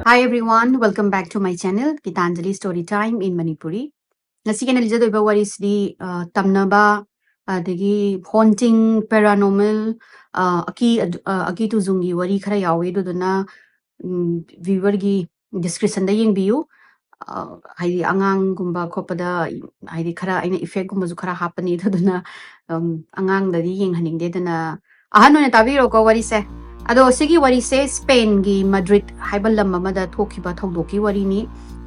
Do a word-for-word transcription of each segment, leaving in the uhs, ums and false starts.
Hi everyone, welcome back to my channel, Gitanjali Story Time in Manipuri. ꯉꯁꯤꯒꯤ ꯑꯩꯅ ꯂꯤꯖꯗꯣꯏꯕ ꯋꯥꯔꯤꯁꯤꯗꯤ, ꯑ, ꯇꯝꯅꯕ, ꯑꯗꯒꯤ haunting, paranormal, ꯑ, ꯑꯀꯤ, ꯑꯗꯨ, ꯑ, ꯑꯀꯤ ꯇꯨꯖꯨꯡꯒꯤ ꯋꯥꯔꯤ ꯈꯔ ꯌꯥꯎꯋꯦ꯫ ꯑꯗꯨꯗꯨꯅ, ꯎꯝ, viewerꯒꯤ descriptionꯗ ꯌꯦꯡꯕꯤꯌꯨ꯫ ꯑ, ꯍꯥꯏꯗꯤ ꯑꯉꯥꯡꯒꯨꯝꯕ ꯈꯣꯠꯄꯗ, ꯍꯥꯏꯗꯤ ꯈꯔ ꯑꯩꯅ effectꯀꯨꯝꯕꯁꯨ ꯈꯔ ꯍꯥꯞꯄꯅꯤ꯫ ꯑꯗꯨꯗꯨꯅ, ꯎꯝ, ꯑꯉꯥꯡꯗꯗꯤ ꯌꯦꯡꯍꯟꯅꯤꯡꯗꯦꯗꯅ ꯑꯍꯟ ꯑꯣꯏꯅ ꯇꯥꯕꯤꯔꯣꯀꯣ ꯋꯥꯔꯤꯁꯦ꯫ ꯑꯗꯣ ꯁꯤꯒꯤ ꯋꯥꯔꯤꯁꯦ ꯁ꯭ꯄꯦꯟꯒꯤ ꯃꯗ꯭ꯔꯤꯗ ꯍꯥꯏꯕ ꯂꯝ ꯑꯃꯗ ꯊꯣꯛꯈꯤꯕ ꯊꯧꯗꯣꯛꯀꯤ ꯋꯥꯔꯤꯅꯤ꯫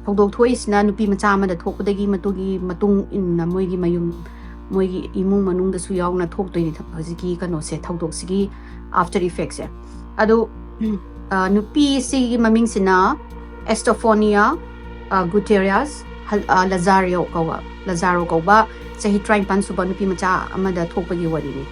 ꯊꯧꯗꯣꯛ ꯊꯣꯛꯏꯁꯤꯅ ꯅꯨꯄꯤ ꯃꯆꯥ ꯑꯃꯗ ꯊꯣꯛꯄꯗꯒꯤ ꯃꯇꯨꯡꯒꯤ, ꯃꯇꯨꯡ ꯏꯟꯅ ꯃꯣꯏꯒꯤ ꯃꯌꯨꯝ, ꯃꯣꯏꯒꯤ ꯏꯃꯨꯡ ꯃꯅꯨꯡꯗꯁꯨ ꯌꯥꯎꯅ ꯊꯣꯛꯇꯣꯏꯅꯤ ꯊ-, ꯍꯧꯖꯤꯛꯀꯤ ꯀꯩꯅꯣꯁꯦ, ꯊꯧꯗꯣꯛꯁꯤꯒꯤ after effectꯁꯦ꯫ ꯑꯗꯣ, ꯎꯝ, ꯑ, ꯅꯨꯄꯤꯁꯤꯒꯤ ꯃꯃꯤꯡꯁꯤꯅ Estefanía, ꯑ, Gutierrez, ꯍꯜ-, ꯑ, Lazario ꯀꯧꯕ, ꯂꯖꯥꯔꯣ ꯀꯧꯕ ꯆꯍꯤ ꯇꯔꯥꯅꯤꯄꯥꯟ ꯁꯨꯕ ꯅꯨꯄꯤ ꯃꯆꯥ ꯑꯃꯗ ꯊꯣꯛꯄꯒꯤ ꯋꯥꯔꯤꯅꯤ꯫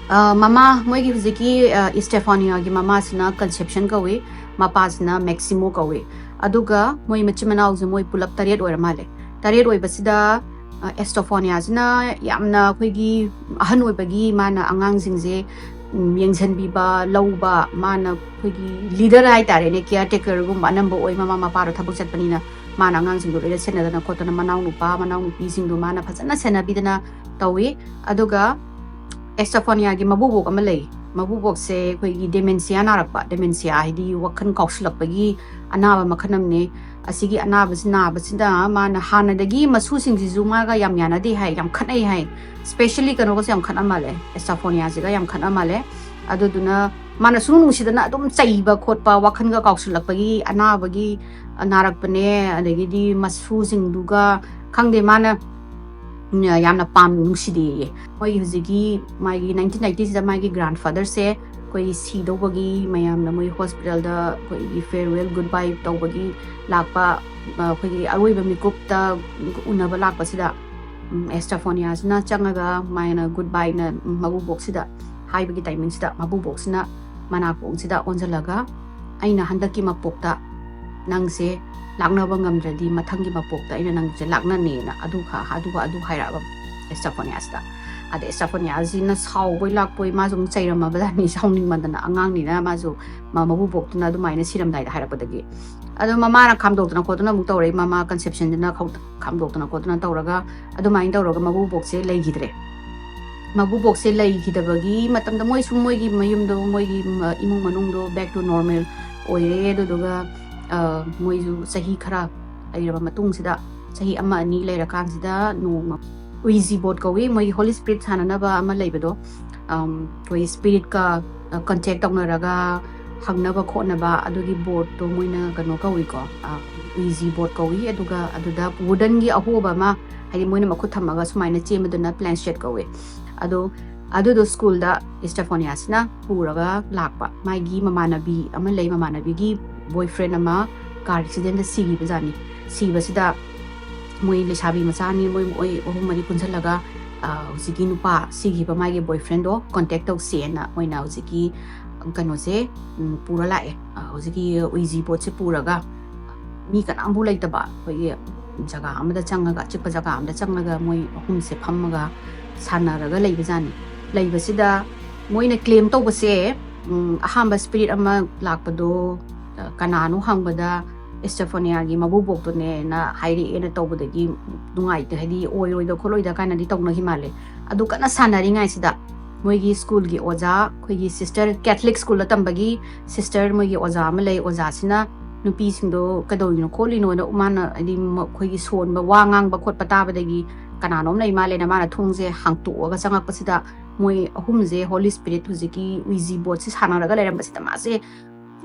ꯑ, ꯃꯃꯥ, ꯃꯣꯏꯒꯤ ꯍꯧꯖꯤꯛꯀꯤ, ꯑ, Estefaniaꯒꯤ ꯃꯃꯥꯁꯤꯅ Conception ꯀꯧꯏ, ꯃꯄꯥꯁꯤꯅ Maximo ꯀꯧꯏ꯫ ꯑꯗꯨꯒ ꯃꯣꯏ ꯃꯆꯤꯟ ꯃꯅꯥꯎꯁꯦ ꯃꯣꯏ ꯄꯨꯂꯞ ꯇꯔꯦꯠ ꯑꯣꯏꯔ ꯃꯥꯜꯂꯦ꯫ ꯇꯔꯦꯠ ꯑꯣꯏꯕꯁꯤꯗ, ꯑ, Estefaniaꯁꯤꯅ ꯌꯥꯝꯅ ꯑꯩꯈꯣꯏꯒꯤ ꯑꯍꯟ ꯑꯣꯏꯕꯒꯤ ꯃꯥꯅ ꯑꯉꯥꯡꯁꯤꯡꯁꯦ, ꯎꯝ, ꯌꯦꯡꯁꯤꯟꯕꯤꯕ, ꯂꯧꯕ, ꯃꯥꯅ ꯑꯩꯈꯣꯏꯒꯤ leader ꯍꯥꯏꯇꯥꯔꯦꯅꯦ, caretakerꯒꯨꯝꯕ ꯑꯅꯝꯕ ꯑꯣꯏ꯫ ꯃꯃꯥ ꯃꯄꯥꯗꯣ ꯊꯕꯛ ꯆꯠꯄꯅꯤꯅ ꯃꯥꯅ ꯑꯉꯥꯡꯁꯤꯡꯗꯣ ꯂꯣꯏꯅ ꯁꯦꯟꯅꯗꯅ ꯈꯣꯠꯇꯅ, ꯃꯅꯥꯎ ꯅꯨꯄꯥ, ꯃꯅꯥꯎ ꯅꯨꯄꯤꯁꯤꯡꯗꯣ ꯃꯥꯅ ꯐꯖꯅ ꯁꯦꯟꯅꯕꯤꯗꯅ ꯇꯧꯏ꯫ ꯑꯗꯨꯒ Estefaniaꯒꯤ ꯃꯕꯨꯕꯣꯛ ꯑꯃ ꯂꯩ꯫ ꯃꯕꯨꯕꯣꯛꯁꯦ ꯑꯩꯈꯣꯏꯒꯤ dementia ꯅꯥꯔꯛꯄ, dementia ꯍꯥꯏꯗꯤ ꯋꯥꯈꯜ ꯀꯥꯎꯁꯤꯜꯂꯛꯄꯒꯤ ꯑꯅꯥꯕ ꯃꯈꯜ ꯑꯃꯅꯦ꯫ ꯑꯁꯤꯒꯤ ꯑꯅꯥꯕꯁꯤ ꯅꯥꯕꯁꯤꯗ ꯃꯥꯅ ꯍꯥꯟꯅꯗꯒꯤ ꯃꯁꯨꯁꯤꯡꯁꯤꯁꯨ ꯃꯥꯒ ꯌꯥꯝ ꯌꯥꯅꯗꯦ ꯍꯥꯏ, ꯌꯥꯝ ꯈꯠꯅꯩ ꯍꯥꯏ꯫ Specially ꯀꯩꯅꯣꯒꯁꯨ ꯌꯥꯝ ꯈꯠꯅ ꯃꯥꯜꯂꯦ, Estefaniaꯁꯤꯒ ꯌꯥꯝ ꯈꯠꯅ ꯃꯥꯜꯂꯦ꯫ ꯑꯗꯨꯗꯨꯅ ꯃꯥꯅ ꯁꯨꯝ ꯅꯨꯡꯁꯤꯗꯅ ꯑꯗꯨꯝ ꯆꯩꯕ ꯈꯣꯠꯄ, ꯋꯥꯈꯜꯒ ꯀꯥꯎꯁꯤꯜꯂꯛꯄꯒꯤ ꯑꯅꯥꯕꯒꯤ, ꯑ, ꯅꯥꯔꯛꯄꯅꯦ꯫ ꯑꯗꯒꯤꯗꯤ ꯃꯁꯨꯁꯤꯡꯗꯨꯒ ꯈꯪꯗꯦ, ꯃꯥꯅ, ꯎꯝ, ꯌꯥꯝꯅ ꯄꯥꯝ ꯅꯨꯡꯁꯤꯗꯦꯌꯦ꯫ ꯃꯣꯏꯒꯤ ꯍꯧꯖꯤꯛꯀꯤ ꯃꯥꯒꯤ nineteen ninetyꯁꯤꯗ ꯃꯥꯒꯤ grandfatherꯁꯦ ꯑꯩꯈꯣꯏꯒꯤ ꯁꯤꯗꯧꯕꯒꯤ ꯃꯌꯥꯝꯅ ꯃꯣꯏ hospitalꯗ ꯑꯩꯈꯣꯏꯒꯤ farewell, good bye ꯇꯧꯕꯒꯤ ꯂꯥꯛꯄ, ꯑ, ꯑꯩꯈꯣꯏꯒꯤ ꯑꯔꯣꯏꯕ ꯃꯤꯀꯨꯞꯇ ꯎꯅꯕ ꯂꯥꯛꯄꯁꯤꯗ, ꯎꯝ, Estefaniaꯁꯤꯅ ꯆꯪꯉꯒ ꯃꯥꯅ good byeꯅ ꯃꯕꯨꯕꯣꯛꯁꯤꯗ ꯍꯥꯏꯕꯒꯤ timingꯁꯤꯗ ꯃꯕꯨꯕꯣꯛꯁꯤꯅ ꯃꯅꯥꯀꯣꯡꯁꯤꯗ ꯑꯣꯟꯁꯤꯜꯂꯒ, "ꯑꯩꯅ ꯍꯟꯗꯛꯀꯤ ꯃꯄꯣꯛꯇ ꯅꯪꯁꯦ ꯂꯥꯛꯅꯕ ꯉꯝꯗ꯭ꯔꯗꯤ ꯃꯊꯪꯒꯤ ꯃꯄꯣꯛꯇ ꯑꯩꯅ ꯅꯪꯁꯦ ꯂꯥꯛꯅꯅꯦꯅ" ꯑꯗꯨ ꯈ-, ꯑꯗꯨꯒ ꯑꯗꯨ ꯍꯥꯏꯔꯛꯑꯕ Estefaniaꯁꯤꯗ꯫ ꯑꯗꯩ ꯁꯦꯐꯣꯅꯤꯌꯥꯁꯤꯅ ꯁꯥꯎꯕꯣꯏ ꯂꯥꯛꯄꯣꯏ, ꯃꯥꯁꯨ ꯑꯃꯨꯛ ꯆꯩꯔꯝꯃꯕꯖꯥꯠꯅꯤ, ꯁꯥꯎꯅꯤꯡꯃꯟꯗꯅ, ꯑꯉꯥꯡꯅꯤꯅ ꯃꯥꯁꯨ ꯃ- ꯃꯀꯨꯕꯣꯛꯇꯨꯅ ꯑꯗꯨꯃꯥꯏꯅ ꯁꯤꯔꯝꯗꯥꯏꯗ ꯍꯥꯏꯔꯛꯄꯗꯒꯤ꯫ ꯑꯗꯣ ꯃꯃꯥꯅ ꯈꯥꯝꯗꯣꯛꯇꯅ ꯈꯣꯠꯇꯅ ꯑꯃꯨꯛ ꯇꯧꯔꯛꯏ, ꯃꯃꯥ ꯀꯟꯁꯦꯞꯁꯟꯗꯨꯅ ꯈꯧ- ꯈꯥꯝꯗꯣꯛꯇꯅ ꯈꯣꯠꯇꯅ ꯇꯧꯔꯒ ꯑꯗꯨꯃꯥꯏꯅ ꯇꯧꯔꯒ ꯃꯀꯨꯕꯣꯛꯁꯦ ꯂꯩꯈꯤꯗ꯭ꯔꯦ꯫ ꯃꯀꯨꯕꯣꯛꯁꯦ ꯂꯩꯈꯤꯗꯕꯒꯤ ꯃꯇꯝꯗ ꯃꯣꯏ ꯁꯨꯝ ꯃꯣꯏꯒꯤ ꯃꯌꯨꯝꯗꯣ, ꯃꯣꯏꯒꯤ ꯃ- ꯏꯃꯨꯡ ꯃꯅꯨꯡꯗꯣ back to normal ꯑꯣꯏꯔꯦ꯫ ꯑꯗꯨꯗꯨꯒ ꯑ, ꯃꯣꯏꯁꯨ ꯆꯍꯤ ꯈꯔ ꯂꯩꯔꯕ ꯃꯇꯨꯡꯁꯤꯗ, ꯆꯍꯤ ꯑꯃ ꯑꯅꯤ ꯂꯩꯔꯀꯥꯟꯁꯤꯗ ꯅꯣꯡꯃ ꯎꯏꯖꯤ ꯕꯣꯠ ꯀꯧꯏ, ꯃꯣꯏꯒꯤ ꯍꯣꯂꯤ ꯁ꯭ꯄꯤꯔꯤꯠ ꯁꯥꯟꯅꯅꯕ ꯑꯃ ꯂꯩꯕꯗꯣ, ꯑꯝ, ꯑꯩꯈꯣꯏ ꯁ꯭ꯄꯤꯔꯤꯠꯀ ꯀꯟꯇꯦꯛ ꯇꯧꯅꯔꯒ ꯍꯪꯅꯕ ꯈꯣꯠꯅꯕ ꯑꯗꯨꯒꯤ ꯕꯣꯠꯇꯣ ꯃꯣꯏꯅ ꯀꯩꯅꯣ ꯀꯧꯏꯀꯣ, ꯑ, ꯎꯏꯖꯤ ꯕꯣꯠ ꯀꯧꯏ꯫ ꯑꯗꯨꯒ ꯑꯗꯨꯗ ꯋꯨꯗꯟꯒꯤ ꯑꯍꯣꯕ ꯑꯃ, ꯍꯥꯏꯗꯤ ꯃꯣꯏꯅ ꯃꯈꯨꯠ ꯊꯝꯃꯒ ꯁꯨꯃꯥꯏꯅ ꯆꯦꯟꯕꯗꯨꯅ ꯄ꯭ꯂꯦꯟꯁꯦꯠ ꯀꯧꯏ꯫ ꯑꯗꯣ ꯑꯗꯨꯗꯣ ꯁ꯭ꯀꯨꯜꯗ ꯁ꯭ꯇꯦꯐꯣꯅꯤꯌꯥꯁꯤꯅ ꯄꯨꯔꯒ ꯂꯥꯛꯄ, ꯃꯥꯒꯤ ꯃꯃꯥꯟꯅꯕꯤ ꯑꯃ ꯂꯩ, ꯃꯃꯥꯟꯅꯕꯤꯒꯤ ꯕꯣꯏꯐ꯭ꯔꯦꯟ ꯑꯃ ꯀꯥꯔ ꯑꯦꯛꯁꯤꯗꯦꯟꯗ ꯁꯤꯈꯤꯕꯖꯥꯠꯅꯤ꯫ ꯁꯤꯕꯁꯤꯗ ꯃꯣꯏ ꯂꯩꯁꯥꯕꯤ ꯃꯆꯥꯅꯤ, ꯃꯣꯏ ꯃꯣꯏ ꯑꯍꯨꯝ ꯃꯔꯤ ꯄꯨꯟꯁꯤꯜꯂꯒ, ꯑ, ꯍꯧꯖꯤꯛꯀꯤ ꯅꯨꯄꯥ ꯁꯤꯈꯤꯕ ꯃꯥꯒꯤ ꯕꯣꯏꯐ꯭ꯔꯦꯟꯗꯣ ꯀꯣꯟꯇꯦꯛ ꯇꯧꯁꯦꯅ ꯃꯣꯏꯅ ꯍꯧꯖꯤꯛꯀꯤ ꯀꯩꯅꯣꯁꯦ, ꯎꯝ, ꯄꯨꯔ ꯂꯥꯛꯑꯦ꯫ ꯑ, ꯍꯧꯖꯤꯛꯀꯤ ꯎꯏꯖꯤ ꯕꯣꯠꯁꯦ ꯄꯨꯔꯒ, ꯃꯤ ꯀꯅꯥꯝꯐꯥꯎ ꯂꯩꯇꯕ ꯑꯩꯈꯣꯏꯒꯤ ꯖꯒꯥ ꯑꯃꯗ ꯆꯪꯉꯒ, ꯑꯆꯤꯛꯄ ꯖꯒꯥ ꯑꯃꯗ ꯆꯪꯉꯒ ꯃꯣꯏ ꯑꯍꯨꯝꯁꯦ ꯐꯝꯃꯒ ꯁꯥꯟꯅꯔꯒ ꯂꯩꯕꯖꯥꯠꯅꯤ꯫ ꯂꯩꯕꯁꯤꯗ ꯃꯣꯏꯅ ꯀ꯭ꯂꯦꯝ ꯇꯧꯕꯁꯦ, ꯎꯝ, ꯑꯍꯥꯟꯕ ꯁ꯭ꯄꯤꯔꯤꯠ ꯑꯃ ꯂꯥꯛꯄꯗꯣ, ꯑ, ꯀꯅꯥꯅꯣ ꯍꯪꯕꯗ ꯁ꯭ꯇꯦꯐꯣꯅꯤꯌꯥꯒꯤ ꯃꯀꯨꯕꯣꯛꯇꯨꯅꯦꯅ ꯍꯥꯏꯔꯛꯑꯦꯅ ꯇꯧꯕꯗꯒꯤ ꯅꯨꯡꯉꯥꯏꯇꯦ, ꯍꯥꯏꯗꯤ ꯑꯣꯏꯔꯣꯏꯗ ꯈꯣꯠꯂꯣꯏꯗ ꯀꯥꯏꯅꯗꯤ ꯇꯧꯅꯈꯤ ꯃꯥꯜꯂꯦ꯫ ꯑꯗꯨ ꯀꯟꯅ ꯁꯥꯟꯅꯔꯤꯉꯩꯁꯤꯗ ꯃꯣꯏꯒꯤ ꯁ꯭ꯀꯨꯜꯒꯤ ꯑꯣꯖꯥ, ꯑꯩꯈꯣꯏꯒꯤ ꯁꯤꯁꯇꯔ, ꯀꯦꯊꯂꯤꯛ ꯁ꯭ꯀꯨꯜꯗ ꯇꯝꯕꯒꯤ ꯁꯤꯁꯇꯔ, ꯃꯣꯏꯒꯤ ꯑꯣꯖꯥ ꯑꯃ ꯂꯩ, ꯑꯣꯖꯥꯁꯤꯅ ꯅꯨꯄꯤꯁꯤꯡꯗꯣ ꯀꯩꯗꯧꯔꯤꯅꯣ ꯈꯣꯠꯂꯤꯅꯣꯅ ꯃꯥꯅ, ꯍꯥꯏꯗꯤ, ꯃ-, ꯑꯩꯈꯣꯏꯒꯤ ꯁꯣꯟꯕ, ꯋꯥ ꯉꯥꯡꯕ ꯈꯣꯠꯄ ꯇꯥꯕꯗꯒꯤ ꯀꯅꯥꯅꯣꯝ ꯂꯩ ꯃꯥꯜꯂꯦꯅ ꯃꯥꯅ ꯊꯣꯡꯁꯦ ꯍꯥꯡꯇꯣꯛꯑꯒ ꯆꯪꯉꯛꯄꯁꯤꯗ ꯃꯣꯏ ꯑꯍꯨꯝꯁꯦ ꯍꯣꯂꯤ ꯁ꯭ꯄꯤꯔꯤꯠ, ꯍꯧꯖꯤꯛꯀꯤ ꯎꯏꯖꯤ ꯕꯣꯠꯁꯦ ꯁꯥꯟꯅꯔꯒ ꯂꯩꯔꯝꯕꯁꯤꯗ ꯃꯥꯁꯦ,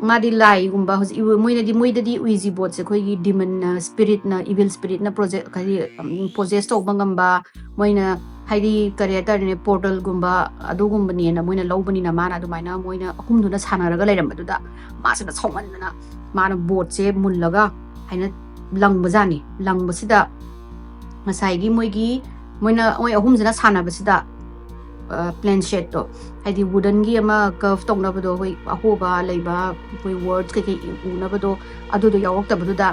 ꯃꯥꯗꯤ ꯂꯥꯏꯒꯨꯝꯕ, ꯍꯧꯖꯤꯛ ꯏ-, ꯃꯣꯏꯅꯗꯤ, ꯃꯣꯏꯗꯗꯤ ꯎꯏꯖꯤ ꯕꯣꯠꯁꯦ ꯑꯩꯈꯣꯏꯒꯤ ꯗꯤꯃꯟꯅ, ꯁ꯭ꯄꯤꯔꯤꯠꯅ, ꯏꯚꯤꯜ ꯁ꯭ꯄꯤꯔꯤꯠꯅ ꯄ꯭ꯔꯣꯖꯦ-, ꯍꯥꯏꯗꯤ, ꯎꯝ, ꯄꯣꯖꯦꯁ ꯇꯧꯕ ꯉꯝꯕ, ꯃꯣꯏꯅ, ꯍꯥꯏꯗꯤ, ꯀꯔꯤ ꯍꯥꯏꯇꯥꯔꯦꯅꯦ, ꯄꯣꯔꯇꯜꯒꯨꯝꯕ ꯑꯗꯨꯒꯨꯝꯕꯅꯦꯅ ꯃꯣꯏꯅ ꯂꯧꯕꯅꯤꯅ, ꯃꯥꯅ ꯑꯗꯨꯃꯥꯏꯅ ꯃꯣꯏꯅ ꯑꯍꯨꯝꯗꯨꯅ ꯁꯥꯟꯅꯔꯒ ꯂꯩꯔꯝꯕꯗꯨꯗ ꯃꯥꯁꯤꯅ ꯁꯥꯎꯃꯟꯗꯅ ꯃꯥꯅ ꯕꯣꯠꯁꯦ ꯃꯨꯜꯂꯒ ꯍꯥꯏꯅ ꯂꯪꯕꯖꯥꯠꯅꯤ꯫ ꯂꯪꯕꯁꯤꯗ ꯉꯁꯥꯏꯒꯤ ꯃꯣꯏꯒꯤ, ꯃꯣꯏꯅ, ꯃꯣꯏ ꯑꯍꯨꯝꯁꯤꯅ ꯁꯥꯟꯅꯕꯁꯤꯗ, ꯑ, ꯄ꯭ꯂꯦꯟꯁꯦꯠꯇꯣ, ꯍꯥꯏꯗꯤ ꯋꯨꯗꯟꯒꯤ ꯑꯃ ꯀꯔꯚ ꯇꯧꯅꯕꯗꯣ, ꯑꯩꯈꯣꯏ ꯑꯍꯣꯕ ꯂꯩꯕ, ꯑꯩꯈꯣꯏ ꯋꯥꯔꯗ ꯀꯩꯀꯩ ꯎꯅꯕꯗꯣ, ꯑꯗꯨꯗꯣ ꯌꯥꯎꯔꯛꯇꯕꯗꯨꯗ,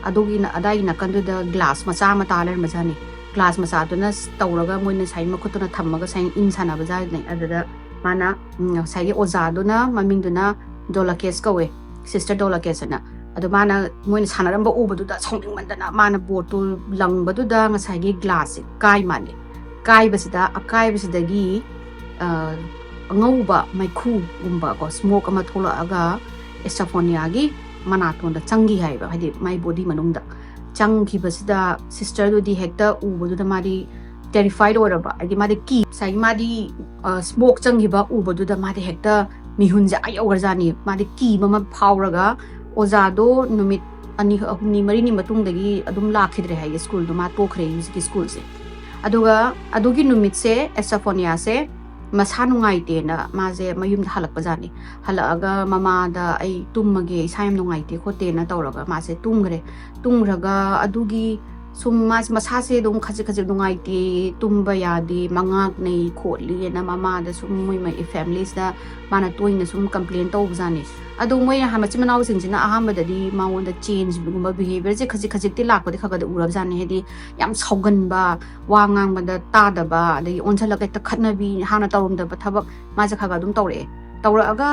ꯑꯗꯨꯒꯤ ꯅ-, ꯑꯗꯥꯏꯒꯤ ꯅꯥꯀꯟꯗꯨꯗ ꯒ꯭ꯂꯥꯁ ꯃꯆꯥ ꯑꯃ ꯇꯥ ꯂꯩꯔꯝꯕꯖꯥꯠꯅꯤ꯫ ꯒ꯭ꯂꯥꯁ ꯃꯆꯥꯗꯨꯅ ꯇꯧꯔꯒ ꯃꯣꯏꯅ ꯁꯥꯏ ꯃꯈꯨꯠꯇꯨꯅ ꯊꯝꯃꯒ ꯁꯥꯏ ꯏꯟ ꯁꯥꯟꯅꯕ ꯖꯥꯠꯅꯦ꯫ ꯑꯗꯨꯗ ꯃꯥꯅ, ꯎꯝ, ꯉꯁꯥꯏꯒꯤ ꯑꯣꯖꯥꯗꯨꯅ, ꯃꯃꯤꯡꯗꯨꯅ ꯗꯣꯂꯀꯦꯁ ꯀꯧꯋꯦ, ꯁꯤꯁꯇꯔ ꯗꯣꯂꯀꯦꯁ ꯑꯅ꯫ ꯑꯗꯣ ꯃꯥꯅ, ꯃꯣꯏꯅ ꯁꯥꯟꯅꯔꯝꯕ ꯎꯕꯗꯨꯗ ꯁꯥꯎꯅꯤꯡꯃꯟꯗꯅ ꯃꯥꯅ ꯕꯣꯠꯇꯨ ꯂꯪꯕꯗꯨꯗ ꯉꯁꯥꯏꯒꯤ ꯒ꯭ꯂꯥꯁꯁꯦ ꯀꯥꯏ ꯃꯥꯜꯂꯦ꯫ ꯀꯥꯏꯕꯁꯤꯗ, ꯑꯀꯥꯏꯕꯁꯤꯗꯒꯤ, ꯑ, ꯑꯉꯧꯕ ꯃꯩꯈꯨꯒꯨꯝꯕ ꯀꯣ, ꯁ꯭ꯃꯣꯛ ꯑꯃ ꯊꯣꯛꯂꯛꯑꯒ ꯑꯦꯁꯇ꯭ꯔꯥꯐꯣꯅꯤꯌꯥꯒꯤ ꯃꯅꯥꯇꯣꯟꯗ ꯆꯪꯈꯤ ꯍꯥꯏꯕ, ꯍꯥꯏꯗꯤ ꯃꯥꯏ ꯕꯣꯗꯤ ꯃꯅꯨꯡꯗ ꯆꯪꯈꯤꯕꯁꯤꯗ ꯁꯤꯁꯇꯔꯗꯨꯗꯤ ꯍꯦꯛꯇ ꯎꯕꯗꯨꯗ ꯃꯥꯗꯤ ꯇꯦꯔꯤꯐꯥꯏꯠ ꯑꯣꯏꯔꯕ, ꯍꯥꯏꯗꯤ ꯃꯥꯗꯤ ꯀꯤ-, ꯉꯁꯥꯏꯒꯤ ꯃꯥꯗꯤ, ꯑ, ꯁ꯭ꯃꯣꯛ ꯆꯪꯈꯤꯕ ꯎꯕꯗꯨꯗ ꯃꯥꯗꯤ ꯍꯦꯛꯇ ꯃꯤꯍꯨꯟꯁꯦ ꯑꯥ ꯌꯧꯈ꯭ꯔꯖꯥꯠꯅꯤ꯫ ꯃꯥꯗꯤ ꯀꯤꯕ ꯑꯃ ꯐꯥꯎꯔꯒ ꯑꯣꯖꯥꯗꯣ ꯅꯨꯃꯤꯠ ꯑꯅꯤ, ꯍꯨꯝꯅꯤ, ꯃꯔꯤꯅꯤ ꯃꯇꯨꯡꯗꯒꯤ ꯑꯗꯨꯝ ꯂꯥꯛꯈꯤꯗ꯭ꯔꯦ ꯍꯥꯏꯌꯦ ꯁ꯭ꯀꯨꯜꯗꯣ, ꯃꯥ ꯇꯣꯛꯈ꯭ꯔꯦ ꯍꯧꯖꯤꯛꯀꯤ ꯁ꯭ꯀꯨꯜꯁꯦ꯫ ꯑꯗꯨꯒ ꯑꯗꯨꯒꯤ ꯅꯨꯃꯤꯠꯁꯦ ꯑꯦꯁꯇ꯭ꯔꯥꯐꯣꯅꯤꯌꯥꯁꯦ ꯃꯁꯥ ꯅꯨꯡꯉꯥꯏꯇꯦꯅ ꯃꯥꯁꯦ ꯃꯌꯨꯝꯗ ꯍꯜꯂꯛꯄꯖꯥꯠꯅꯤ꯫ ꯍꯜꯂꯛꯑꯒ ꯃꯃꯥꯗ "ꯑꯩ ꯇꯨꯝꯃꯒꯦ, ꯏꯁꯥ ꯌꯥꯝ ꯅꯨꯡꯉꯥꯏꯇꯦ" ꯈꯣꯠꯇꯦꯅ ꯇꯧꯔꯒ ꯃꯥꯁꯦ ꯇꯨꯝꯈ꯭ꯔꯦ꯫ ꯇꯨꯝꯈ꯭ꯔꯒ ꯑꯗꯨꯒꯤ ꯁꯨꯝ ꯃꯥꯁꯦ ꯃꯁꯥꯁꯦ ꯑꯗꯨꯝ ꯈꯖꯤꯛ ꯈꯖꯤꯛ ꯅꯨꯡꯉꯥꯏꯇꯦ, ꯇꯨꯝꯕ ꯌꯥꯗꯦ, ꯃꯉꯥꯛꯅꯩ ꯈꯣꯠꯂꯤꯅ ꯃꯃꯥꯗ ꯁꯨꯝ ꯃꯣꯏ ꯃ-, ꯐꯦꯃꯤꯂꯤꯁꯤꯗ ꯃꯥꯅ ꯇꯣꯏꯅ ꯁꯨꯝ ꯀꯝꯄ꯭ꯂꯦꯟ ꯇꯧꯕꯖꯥꯠꯅꯤ꯫ ꯑꯗꯣ ꯃꯣꯏ ꯃꯆꯤꯟ ꯃꯅꯥꯎꯁꯤꯡꯁꯤꯅ ꯑꯍꯥꯟꯕꯗꯗꯤ ꯃꯉꯣꯟꯗ ꯆꯦꯟꯖꯒꯨꯝꯕ ꯕꯤꯍꯦꯕꯤꯌꯔꯁꯦ ꯈꯖꯤꯛ ꯈꯖꯤꯛꯇꯤ ꯂꯥꯛꯄꯗꯤ ꯈꯔ ꯈꯔꯗꯤ ꯎꯔꯕꯖꯥꯠꯅꯤ꯫ ꯍꯥꯏꯗꯤ ꯌꯥꯝ ꯁꯥꯎꯒꯟꯕ, ꯋꯥ ꯉꯥꯡꯕꯗ ꯇꯥꯗꯕ, ꯑꯗꯒꯤ ꯑꯣꯟꯁꯤꯜꯂꯒ ꯍꯦꯛꯇ ꯈꯠꯅꯕꯤ, ꯍꯥꯟꯅ ꯇꯧꯔꯝꯗꯕ ꯊꯕꯛ ꯃꯥꯁꯦ ꯈꯔ ꯈꯔ ꯑꯗꯨꯝ ꯇꯧꯔꯛꯑꯦ꯫ ꯇꯧꯔꯛꯑꯒ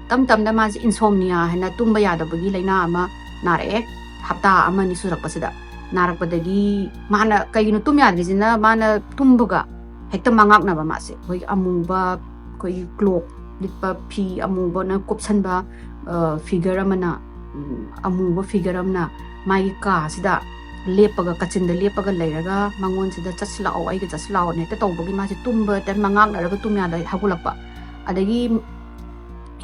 ꯇꯞ ꯇꯞꯅ ꯃꯥꯁꯦ ꯏꯟꯁꯣꯝꯅꯤꯌꯥ ꯍꯥꯏꯅ ꯇꯨꯝꯕ ꯌꯥꯗꯕꯒꯤ ꯂꯥꯏꯅꯥ ꯑꯃ ꯅꯥꯔꯛꯑꯦ꯫ ꯍꯞꯇꯥ ꯑꯃ ꯑꯅꯤ ꯁꯨꯔꯛꯄꯁꯤꯗ ꯅꯥꯔꯛꯄꯗꯒꯤ ꯃꯥꯅ ꯀꯩꯒꯤꯅꯣ ꯇꯨꯝ ꯌꯥꯗ꯭ꯔꯤꯁꯤꯅ, ꯃꯥꯅ ꯇꯨꯝꯕꯒ ꯍꯦꯛꯇ ꯃꯉꯥꯛꯅꯕ ꯃꯥꯁꯦ꯫ ꯑꯩꯈꯣꯏꯒꯤ ꯑꯃꯨꯕ, ꯑꯩꯈꯣꯏꯒꯤ ꯀ꯭ꯂꯣꯛ ꯂꯤꯠꯄ, ꯐꯤ ꯑꯃꯨꯕꯅ ꯀꯨꯞꯁꯟꯕ, ꯑ, ꯐꯤꯒꯔ ꯑꯃꯅ, ꯎꯝ, ꯑꯃꯨꯕ ꯐꯤꯒꯔ ꯑꯃꯅ ꯃꯥꯒꯤ ꯀꯥꯁꯤꯗ ꯂꯦꯞꯄꯒ, ꯀꯥꯆꯤꯟꯗ ꯂꯦꯞꯄꯒ ꯂꯩꯔꯒ ꯃꯉꯣꯟꯁꯤꯗ "ꯆꯠꯁꯤ ꯂꯥꯛꯑꯣ, ꯑꯩꯒ ꯆꯠꯁꯤ ꯂꯥꯛꯑꯣꯅ" ꯍꯦꯛꯇ ꯇꯧꯕꯒꯤ ꯃꯥꯁꯦ ꯇꯨꯝꯕ ꯍꯦꯛꯇ ꯃꯉꯥꯛꯅꯔꯒ ꯇꯨꯝ ꯌꯥꯗ ꯍꯧꯒꯠꯂꯛꯄ꯫ ꯑꯗꯒꯤ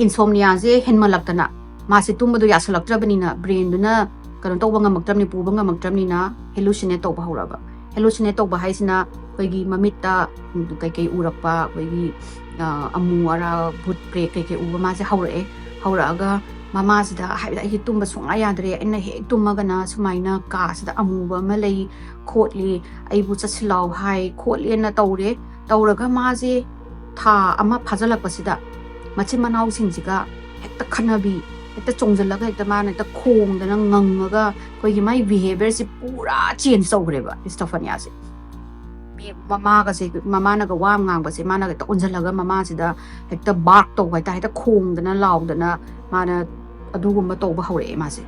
ꯏꯟꯁꯣꯝꯅꯤꯌꯥꯁꯦ ꯍꯦꯟꯃꯜꯂꯛꯇꯅ ꯃꯥꯁꯦ ꯇꯨꯝꯕꯗꯣ ꯌꯥꯁꯜꯂꯛꯇ꯭ꯔꯕꯅꯤꯅ, ꯕ꯭ꯔꯦꯟꯗꯨꯅ ꯀꯩꯅꯣ ꯇꯧꯕ ꯉꯝꯃꯛꯇ꯭ꯔꯕꯅꯤ, ꯄꯨꯕ ꯉꯝꯃꯛꯇ꯭ꯔꯕꯅꯤꯅ ꯍꯦꯂꯨꯁꯤꯅꯦꯠ ꯇꯧꯕ ꯍꯧꯔꯛꯑꯕ꯫ ꯍꯦꯂꯨꯁꯤꯅꯦꯠ ꯇꯧꯕ ꯍꯥꯏꯁꯤꯅ ꯑꯩꯈꯣꯏꯒꯤ ꯃꯃꯤꯠꯇ, ꯎꯝ, ꯀꯩꯀꯩ ꯎꯔꯛꯄ, ꯑꯩꯈꯣꯏꯒꯤ, ꯑ, ꯑꯃꯨ ꯑꯔꯥ, ꯚꯨꯠ, ꯄ꯭ꯔꯦꯠ ꯀꯩꯀꯩ ꯎꯕ ꯃꯥꯁꯦ ꯍꯧꯔꯛꯑꯦ꯫ ꯍꯧꯔꯛꯑꯒ ꯃꯃꯥꯁꯤꯗ ꯍꯥꯏꯕꯗ "ꯑꯩꯁꯦ ꯇꯨꯝꯕ ꯁꯨꯡꯌꯥ ꯌꯥꯗ꯭ꯔꯦ, ꯑꯩꯅ ꯍꯦꯛ ꯇꯨꯝꯃꯒꯅ ꯁꯨꯃꯥꯏꯅ ꯀꯥꯁꯤꯗ ꯑꯃꯨꯕ ꯑꯃ ꯂꯩ ꯈꯣꯠꯂꯤ, ꯑꯩꯕꯨ ꯆꯠꯁꯤ ꯂꯥꯎ ꯍꯥꯏ ꯈꯣꯠꯂꯦꯅ" ꯇꯧꯔꯦ꯫ ꯇꯧꯔꯒ ꯃꯥꯁꯦ ꯊꯥ ꯑꯃ ꯐꯥꯖꯤꯜꯂꯛꯄꯁꯤꯗ ꯃꯆꯤꯟ ꯃꯅꯥꯎꯁꯤꯡꯁꯤꯒ ꯍꯦꯛꯇ ꯈꯠꯅꯕꯤ, ꯍꯦꯛꯇ ꯆꯣꯡꯁꯤꯜꯂꯒ ꯍꯦꯛꯇ ꯃꯥꯅ ꯍꯦꯛꯇ ꯈꯣꯡꯗꯅ ꯉꯪꯉꯒ ꯑꯩꯈꯣꯏꯒꯤ ꯃꯥꯏ behaviourꯁꯦ ꯄꯨꯔꯥ change ꯇꯧꯈ꯭ꯔꯦꯕ Estefaniaꯁꯦ꯫ ꯃꯤ ꯃꯃꯥꯒꯁꯦ, ꯃꯃꯥꯅꯒ ꯋꯥ ꯑꯃ ꯉꯥꯡꯕꯁꯦ ꯃꯥꯅꯒ ꯍꯦꯛꯇ ꯑꯣꯟꯁꯤꯜꯂꯒ ꯃꯃꯥꯁꯤꯗ ꯍꯦꯛꯇ bark ꯇꯧꯕ ꯍꯥꯏꯇꯥꯔꯦ, ꯍꯦꯛꯇ ꯈꯣꯡꯗꯅ ꯂꯥꯎꯗꯅ ꯃꯥꯅ ꯑꯗꯨꯒꯨꯝꯕ ꯇꯧꯕ ꯍꯧꯔꯛꯑꯦ ꯃꯥꯁꯦ꯫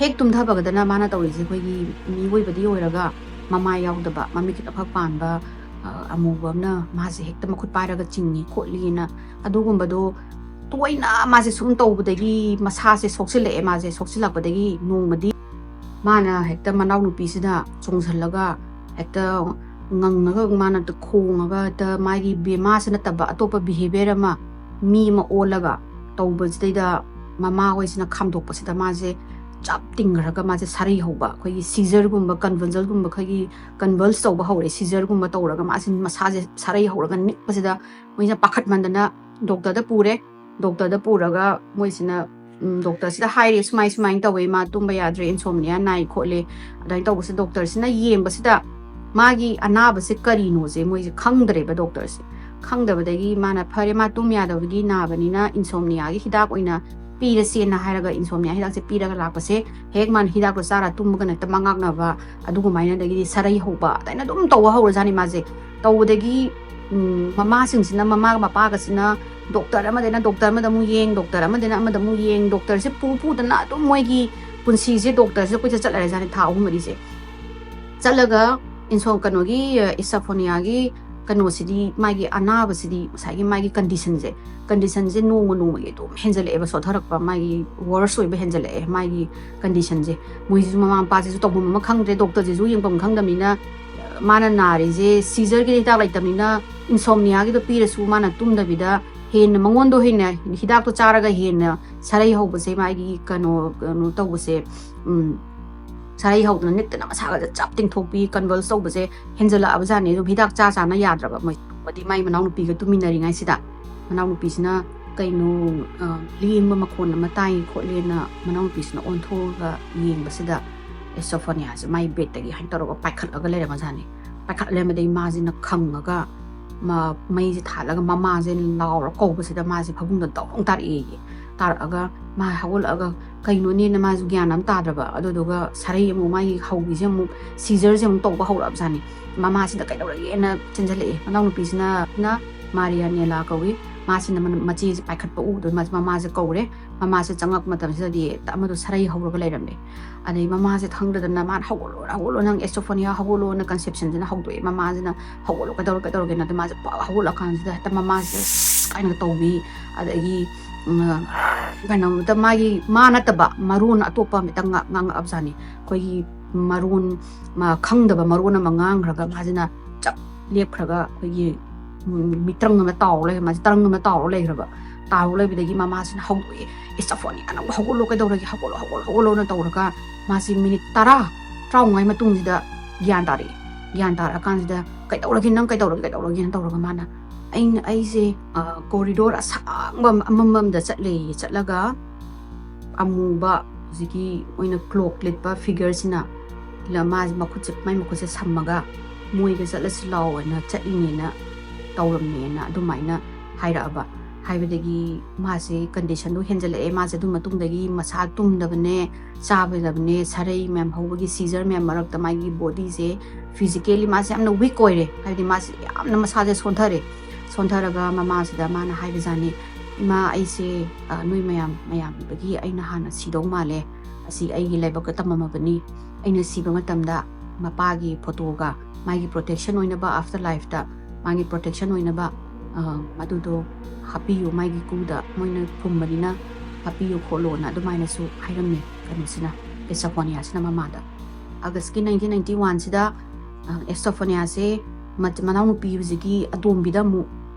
ꯍꯦꯛ ꯇꯨꯝꯊꯕꯒꯗꯅ ꯃꯥꯅ ꯇꯧꯔꯤꯁꯦ ꯑꯩꯈꯣꯏꯒꯤ ꯃꯤꯑꯣꯏꯕꯗꯤ ꯑꯣꯏꯔꯒ ꯃꯃꯥꯏ ꯌꯥꯎꯗꯕ, ꯃꯃꯤꯠ ꯈꯤꯇꯪꯈꯛ ꯄꯥꯟꯕ, ꯑ, ꯑꯃꯨꯕ ꯑꯃꯅ ꯃꯥꯁꯦ ꯍꯦꯛꯇ ꯃꯈꯨꯠ ꯄꯥꯏꯔꯒ ꯆꯤꯡꯉꯤ ꯈꯣꯠꯂꯤꯅ ꯑꯗꯨꯒꯨꯝꯕꯗꯣ ꯇꯣꯏꯅ ꯃꯥꯁꯦ ꯁꯨꯝ ꯇꯧꯕꯗꯒꯤ ꯃꯁꯥꯁꯦ ꯁꯣꯛꯆꯤꯜꯂꯛꯑꯦ꯫ ꯃꯥꯁꯦ ꯁꯣꯛꯆꯤꯜꯂꯛꯄꯗꯒꯤ ꯅꯣꯡꯃꯗꯤ ꯃꯥꯅ ꯍꯦꯛꯇ ꯃꯅꯥꯎꯅꯨꯄꯤꯁꯤꯗ ꯆꯣꯡꯁꯤꯜꯂꯒ ꯍꯦꯛꯇ ꯉꯪꯉꯒ ꯃꯥꯅ ꯍꯦꯛꯇ ꯈꯣꯡꯉꯒ ꯍꯦꯛꯇ ꯃꯥꯒꯤ ꯕꯤ-, ꯃꯥꯁꯤ ꯅꯠꯇꯕ ꯑꯇꯣꯞꯄ behaviour ꯑꯃ ꯃꯤ ꯑꯃ ꯑꯣꯜꯂꯒ ꯇꯧꯕꯁꯤꯗꯩꯗ ꯃꯃꯥ ꯍꯣꯏꯁꯤꯅ ꯈꯥꯝꯗꯣꯛꯄꯁꯤꯗ ꯃꯥꯁꯦ ꯆꯞ ꯇꯤꯡꯈ꯭ꯔꯒ ꯃꯥꯁꯦ ꯁꯥꯔꯩ ꯍꯧꯕ, ꯑꯩꯈꯣꯏꯒꯤ seizureꯒꯨꯝꯕ, convulsionꯒꯨꯝꯕ, ꯑꯩꯈꯣꯏꯒꯤ convulse ꯇꯧꯕ ꯍꯧꯔꯦ꯫ Seizureꯒꯨꯝꯕ ꯇꯧꯔꯒ ꯃꯥꯁꯦ ꯃꯁꯥꯁꯦ ꯁꯥꯔꯩ ꯍꯧꯔꯒ ꯅꯤꯛꯄꯁꯤꯗ ꯃꯣꯏꯁꯤꯅ ꯄꯥꯈꯠꯃꯟꯗꯅ doctorꯗ ꯄꯨꯔꯦ꯫ Doctorꯗ ꯄꯨꯔꯒ ꯃꯣꯏꯁꯤꯅ, ꯎꯝ, doctorꯁꯤꯗ ꯍꯥꯏꯔꯦ, "ꯁꯨꯃꯥꯏ ꯁꯨꯃꯥꯏꯅ ꯇꯧꯋꯦ, ꯃꯥ ꯇꯨꯝꯕ ꯌꯥꯗ꯭ꯔꯦ, insomnia ꯅꯥꯏ ꯈꯣꯠꯂꯦ"꯫ ꯑꯗꯨꯃꯥꯏꯅ ꯇꯧꯕꯁꯦ doctorꯁꯤꯅ ꯌꯦꯡꯕꯁꯤꯗ ꯃꯥꯒꯤ ꯑꯅꯥꯕꯁꯦ ꯀꯔꯤꯅꯣꯁꯦ ꯃꯣꯏꯁꯦ ꯈꯪꯗ꯭ꯔꯦꯕ doctorꯁꯦ꯫ ꯈꯪꯗꯕꯗꯒꯤ ꯃꯥꯅ, "ꯐꯔꯦ, ꯃꯥ ꯇꯨꯝ ꯌꯥꯗꯕꯒꯤ ꯅꯥꯕꯅꯤꯅ insomniaꯒꯤ ꯍꯤꯗꯥꯛ ꯑꯣꯏꯅ ꯄꯤꯔꯁꯦꯅ" ꯍꯥꯏꯔꯒ insomnia ꯍꯤꯗꯥꯛꯁꯦ ꯄꯤꯔꯒ ꯂꯥꯛꯄꯁꯦ, ꯍꯦꯛ ꯃꯥꯅ ꯍꯤꯗꯥꯛꯇꯣ ꯆꯥꯔ ꯇꯨꯝꯃꯒꯅ ꯍꯦꯛꯇ ꯃꯉꯥꯛꯅꯕ, ꯑꯗꯨꯒꯨꯃꯥꯏꯅ, ꯑꯗꯒꯤꯗꯤ ꯁꯥꯔꯩ ꯍꯧꯕ, ꯑꯗꯨꯃꯥꯏꯅ ꯑꯗꯨꯝ ꯇꯧꯕ ꯍꯧꯔꯖꯥꯠꯅꯤ ꯃꯥꯁꯦ꯫ ꯇꯧꯕꯗꯒꯤ, ꯎꯝ, ꯃꯃꯥꯁꯤꯡꯁꯤꯅ, ꯃꯃꯥꯒ ꯃꯄꯥꯒꯁꯤꯅ doctor ꯑꯃꯗꯩꯅ doctor ꯑꯃꯗ ꯑꯃꯨꯛ ꯌꯦꯡ, doctor ꯑꯃꯗꯩꯅ ꯑꯃꯗ ꯑꯃꯨꯛ ꯌꯦꯡ, doctorꯁꯦ ꯄꯨ ꯄꯨꯗꯅ ꯑꯗꯨꯝ ꯃꯣꯏꯒꯤ ꯄꯨꯟꯁꯤꯁꯦ doctorꯁꯦ ꯀꯣꯏꯆꯠ ꯆꯠꯂꯦ ꯍꯥꯏꯖꯥꯠꯅꯤ ꯊꯥ ꯑꯍꯨꯝ ꯃꯔꯤꯁꯦ꯫ ꯆꯠꯂꯒ insom-, ꯀꯩꯅꯣꯒꯤ, ꯑ, Estefaniaꯒꯤ ꯀꯩꯅꯣꯁꯤꯗꯤ, ꯃꯥꯒꯤ ꯑꯅꯥꯕꯁꯤꯗꯤ, ꯉꯁꯥꯏꯒꯤ ꯃꯥꯒꯤ conditionꯁꯦ, conditionꯁꯦ ꯅꯣꯡꯃ ꯅꯣꯡꯃꯒꯤ ꯑꯗꯨꯝ ꯍꯦꯟꯖꯜꯂꯛꯑꯦꯕ, ꯁꯣꯠꯊꯔꯛꯄ, ꯃꯥꯒꯤ worse ꯑꯣꯏꯕ ꯍꯦꯟꯖꯜꯂꯛꯑꯦ ꯃꯥꯒꯤ conditionꯁꯦ꯫ ꯃꯣꯏꯁꯤꯁꯨ ꯃꯃꯥ ꯃꯄꯥꯁꯤꯁꯨ ꯇꯧꯐꯝ ꯑꯃ ꯈꯪꯗ꯭ꯔꯦ, doctorꯁꯤꯁꯨ ꯌꯦꯡꯐꯝ ꯈꯪꯗꯕꯅꯤꯅ, ꯃꯥꯅ ꯅꯥꯔꯤꯁꯦ seizureꯒꯤ ꯍꯤꯗꯥꯛ ꯂꯩꯇꯕꯅꯤꯅ insomniaꯒꯤꯗꯣ ꯄꯤꯔꯁꯨ ꯃꯥꯅ ꯇꯨꯝꯗꯕꯤꯗ ꯍꯦꯟꯅ ꯃꯉꯣꯟꯗ ꯍꯦꯟꯅ ꯍꯤꯗꯥꯛꯇꯣ ꯆꯥꯔꯒ ꯍꯦꯟꯅ ꯁꯥꯔꯩ ꯍꯧꯕꯁꯦ, ꯃꯥꯒꯤ ꯀꯩꯅꯣ, ꯀꯩꯅꯣ ꯇꯧꯕꯁꯦ, ꯎꯝ, ꯁꯥꯔꯩ ꯍꯧꯗꯅ ꯅꯤꯛꯇꯅ ꯃꯁꯥꯒꯁꯦ ꯆꯞ ꯇꯤꯡꯊꯣꯛꯄꯤ, convulse ꯇꯧꯕꯁꯦ ꯍꯦꯟꯖꯜꯂꯛꯑꯕ ꯖꯥꯠꯅꯤ꯫ ꯑꯗꯨꯝ ꯍꯤꯗꯥꯛ ꯆꯥ ꯆꯥꯅ ꯌꯥꯗ꯭ꯔꯕ ꯃꯣꯏ꯫ ꯑꯗꯤ ꯃꯥꯏ ꯃꯅꯥꯎꯅꯨꯄꯤꯒ ꯇꯨꯃꯤꯟꯅꯔꯤꯉꯩꯁꯤꯗ ꯃꯅꯥꯎꯅꯨꯄꯤꯁꯤꯅ ꯀꯩꯅꯣ, ꯑ, ꯂꯦꯡꯕ ꯃꯈꯣꯟ ꯑꯃ ꯇꯥꯏ ꯈꯣꯠꯂꯦꯅ ꯃꯅꯥꯎꯅꯨꯄꯤꯁꯤꯅ ꯑꯣꯟꯊꯣꯛꯑꯒ ꯌꯦꯡꯕꯁꯤꯗ Estefaniaꯁꯦ ꯃꯥꯏ bedꯇꯒꯤ ꯍꯥꯏꯅ ꯇꯧꯔꯒ ꯄꯥꯏꯈꯠꯂꯒ ꯂꯩꯔꯝꯃꯖꯥꯠꯅꯤ꯫ ꯄꯥꯏꯈꯠꯂ ꯂꯩꯔꯝꯕꯗꯒꯤ ꯃꯥꯁꯤꯅ ꯈꯪꯉꯒ ꯃ-, ꯃꯩꯁꯦ ꯊꯥꯜꯂꯒ ꯃꯃꯥꯁꯦ ꯂꯥꯎꯔ ꯀꯧꯕꯁꯤꯗ ꯃꯥꯁꯦ ꯐꯃꯨꯡꯗ ꯗꯧ ꯇꯥꯔꯛꯑꯦꯌꯦ꯫ ꯇꯥꯔꯛꯑꯒ ꯃꯥ ꯍꯧꯒꯠꯂꯛꯑꯒ ꯀꯩꯅꯣꯅꯦꯅ ꯃꯥꯁꯨ ꯒ꯭ꯌꯥꯟ ꯑꯃ ꯇꯥꯗ꯭ꯔꯕ꯫ ꯑꯗꯨꯗꯨꯒ ꯁꯔꯩ ꯑꯃꯨꯛ ꯃꯥꯒꯤ ꯍꯧꯕꯤꯁꯦ ꯑꯃꯨꯛ ꯁꯤꯖꯔꯁꯦ ꯑꯃꯨꯛ ꯇꯧꯕ ꯍꯧꯔꯛꯑꯕꯖꯥꯠꯅꯤ꯫ ꯃꯃꯥꯁꯤꯗ ꯀꯩꯗꯧꯔꯒꯦꯅ ꯆꯦꯟꯁꯤꯜꯂꯛꯑꯦ꯫ ꯃꯅꯥꯎꯅꯨꯄꯤꯁꯤꯅ ꯃꯥꯔꯤꯌꯥ ꯅꯦꯂꯥ ꯀꯧꯏ꯫ ꯃꯥꯁꯤꯅ ꯃꯅ-, ꯃꯆꯦꯁꯦ ꯄꯥꯏꯈꯠꯄ ꯎꯗꯣꯏ ꯃꯥꯁꯦ ꯃꯃꯥꯁꯦ ꯀꯧꯔꯦ꯫ ꯃꯃꯥꯁꯦ ꯆꯪꯉꯛꯄ ꯃꯇꯝꯁꯤꯗꯗꯤ ꯍꯦꯛꯇ ꯑꯃꯗꯣ ꯁꯔꯩ ꯍꯧꯔꯒ ꯂꯩꯔꯝꯃꯦ꯫ ꯑꯗꯩ ꯃꯃꯥꯁꯦ ꯈꯪꯗꯗꯅ ꯃꯥꯅ "ꯍꯧꯒꯠꯂꯣ, ꯍꯧꯒꯠꯂꯣ, ꯅꯪ ꯑꯦꯁꯇ꯭ꯔꯣꯐꯣꯅꯤꯌꯥ ꯍꯧꯒꯠꯂꯣꯅ" ꯀꯟꯁꯦꯞꯁꯟꯁꯤꯅ ꯍꯧꯗꯣꯛꯑꯦ꯫ ꯃꯃꯥꯁꯤꯅ "ꯍꯧꯒꯠꯂꯣ, ꯀꯩꯗꯧꯔ-, ꯀꯩꯗꯧꯔꯒꯦꯅ?" ꯑꯗ ꯃꯥꯁꯦ ꯄꯥꯛ ꯍꯧꯒꯠꯂꯀꯥꯟꯁꯤꯗ ꯍꯦꯛꯇ ꯃꯃꯥꯁꯦ ꯀꯥꯏꯅ ꯇꯧꯕꯤ꯫ ꯑꯗꯒꯤ, ꯎꯝ, ꯀꯩꯅꯣꯝꯇ ꯃꯥꯒꯤ, ꯃꯥ ꯅꯠꯇꯕ ꯃꯔꯣꯟ ꯑꯇꯣꯞꯄ ꯑꯃꯇꯪ ꯉꯥꯡ-, ꯉꯥꯡꯉꯛꯑꯕꯖꯥꯠꯅꯤ꯫ ꯑꯩꯈꯣꯏꯒꯤ ꯃꯔꯣꯟ, ꯃꯥ ꯈꯪꯗꯕ ꯃꯔꯣꯟ ꯑꯃ ꯉꯥꯡꯈ꯭ꯔꯒ ꯃꯥꯁꯤꯅ ꯆꯞ ꯂꯦꯞꯈ꯭ꯔꯒ ꯑꯩꯈꯣꯏꯒꯤ, ꯎꯝ, ꯃꯤꯇ꯭ꯔꯪ ꯑꯃ ꯇꯥꯎꯔ ꯂꯩ, ꯃꯥꯁꯦ ꯇꯔꯪ ꯑꯃ ꯇꯥꯎꯔ ꯂꯩꯈ꯭ꯔꯕ꯫ ꯇꯥꯎꯔ ꯂꯩꯕꯗꯒꯤ ꯃꯃꯥꯁꯤꯅ ꯍꯧꯗꯣꯛꯑꯦ, "ꯑꯦꯁꯇ꯭ꯔꯣꯐꯣꯅꯤꯌꯥ, ꯅꯪꯕꯨ ꯍꯧꯒꯠꯂꯣ, ꯀꯩꯗꯧꯔꯒꯦ? ꯍꯧꯒꯠꯂꯣ, ꯍꯧꯒꯠꯂꯣ, ꯍꯧꯒꯠꯂꯣꯅ" ꯇꯧꯔꯒ ꯃꯥꯁꯤ ꯃꯤꯅꯤꯠ ꯇꯔꯥ, ꯇꯔꯥꯃꯉꯥꯒꯤ ꯃꯇꯨꯡꯁꯤꯗ ꯒ꯭ꯌꯥꯟ ꯇꯥꯔꯛꯑꯦ꯫ ꯒ꯭ꯌꯥꯟ ꯇꯥꯔꯛꯑꯀꯥꯟꯁꯤꯗ, "ꯀꯩꯗꯧꯔꯒꯦ? ꯅꯪ ꯀꯩꯗꯧꯔꯒꯦ? ꯀꯩꯗꯧꯔꯒꯦꯅ?" ꯇꯧꯔꯒ ꯃꯥꯅ, "ꯑꯩꯅ, ꯑꯩꯁꯦ, ꯑ, ꯀꯣꯔꯤꯗꯣꯔ ꯑꯁꯥꯡꯕ ꯑꯃ-, ꯑꯃꯝꯕ ꯑꯃꯗ ꯆꯠꯂꯦꯌꯦ꯫ ꯆꯠꯂꯒ ꯑꯃꯨꯕ, ꯍꯧꯖꯤꯛꯀꯤ ꯃꯣꯏꯅ ꯀ꯭ꯂꯣꯛ ꯂꯤꯠꯄ ꯐꯤꯒꯔꯁꯤꯅ ꯃꯥꯁꯦ ꯃꯈꯨꯠꯁꯦ, ꯃꯥꯏ ꯃꯈꯨꯠꯁꯦ ꯁꯝꯃꯒ ꯃꯣꯏꯒ ꯆꯠꯂꯁꯤ ꯂꯥꯛꯑꯣꯅ ꯆꯠꯂꯤꯅꯦꯅ ꯇꯧꯔꯝꯃꯦꯅ" ꯑꯗꯨꯃꯥꯏꯅ ꯍꯥꯏꯔꯛꯑꯕ꯫ ꯍꯥꯏꯕꯗꯒꯤ ꯃꯥꯁꯦ ꯀꯟꯗꯤꯁꯟꯗꯣ ꯍꯦꯟꯖꯜꯂꯛꯑꯦ꯫ ꯃꯥꯁꯦ ꯑꯗꯨ ꯃꯇꯨꯡꯗꯒꯤ ꯃꯁꯥ ꯇꯨꯝꯗꯕꯅꯦ, ꯆꯥꯕꯗꯕꯅꯦ, ꯁꯔꯩ ꯃꯌꯥꯝ ꯍꯧꯕꯒꯤ ꯁꯤꯖꯔ ꯃꯌꯥꯝ ꯃꯔꯛꯇ ꯃꯥꯒꯤ ꯕꯣꯗꯤꯁꯦ, ꯐꯤꯖꯤꯀꯦꯜꯂꯤ ꯃꯥꯁꯦ ꯌꯥꯝꯅ ꯋꯤꯛ ꯑꯣꯏꯔꯦ꯫ ꯍꯥꯏꯕꯗꯤ ꯃꯥꯁꯦ ꯌꯥꯝꯅ ꯃꯁꯥꯁꯦ ꯁꯣꯟꯊꯔꯦ꯫ ꯁꯣꯟꯊꯔꯒ ꯃꯃꯥꯁꯤꯗ ꯃꯥꯅ ꯍꯥꯏꯕꯖꯥꯠꯅꯤ, "ꯏꯃꯥ, ꯑꯩꯁꯦ, ꯑ, ꯅꯣꯏ ꯃꯌꯥꯝ ꯃꯌꯥꯝꯗꯒꯤ ꯑꯩꯅ ꯍꯥꯟꯅ ꯁꯤꯗꯧ ꯃꯥꯜꯂꯦ꯫ ꯑꯁꯤ ꯑꯩꯒꯤ ꯂꯥꯏꯕꯛꯇ ꯇꯝꯃꯝꯃꯕꯅꯤ꯫ ꯑꯩꯅ ꯁꯤꯕ ꯃꯇꯝꯗ ꯃꯄꯥꯒꯤ ꯐꯣꯇꯣꯒ ꯃꯥꯒꯤ ꯄ꯭ꯔꯣꯇꯦꯛꯁꯟ ꯑꯣꯏꯅꯕ, ꯑꯥꯐꯇꯔ ꯂꯥꯏꯐꯇ ꯃꯥꯒꯤ ꯄ꯭ꯔꯣꯇꯦꯛꯁꯟ ꯑꯣꯏꯅꯕ, ꯑ, ꯃꯗꯨꯗꯣ ꯍꯥꯞꯄꯤꯌꯨ, ꯃꯥꯒꯤ ꯀꯨꯗ ꯃꯣꯏꯅ ꯐꯨꯝꯕꯅꯤꯅ ꯍꯥꯞꯄꯤꯌꯨ ꯈꯣꯠꯂꯣꯅ" ꯑꯗꯨꯃꯥꯏꯅꯁꯨ ꯍꯥꯏꯔꯝꯃꯤ ꯀꯩꯅꯣꯁꯤꯅ, ꯑꯦꯁꯇ꯭ꯔꯣꯐꯣꯅꯤꯌꯥꯁꯤꯅ ꯃꯃꯥꯗ꯫ ꯑꯥꯒꯁꯀꯤ ꯅꯥꯏꯟꯇꯤꯟ ꯅꯥꯏꯟꯇꯤ ꯋꯥꯟꯁꯤꯗ, ꯑ, ꯑꯦꯁꯇ꯭ꯔꯣꯐꯣꯅꯤꯌꯥꯁꯦ ꯃ-, ꯃꯅꯥꯎꯅꯨꯄꯤ ꯍꯧꯖꯤꯛꯀꯤ ꯑꯇꯣꯝꯕꯤꯗ ꯑꯃꯨꯛ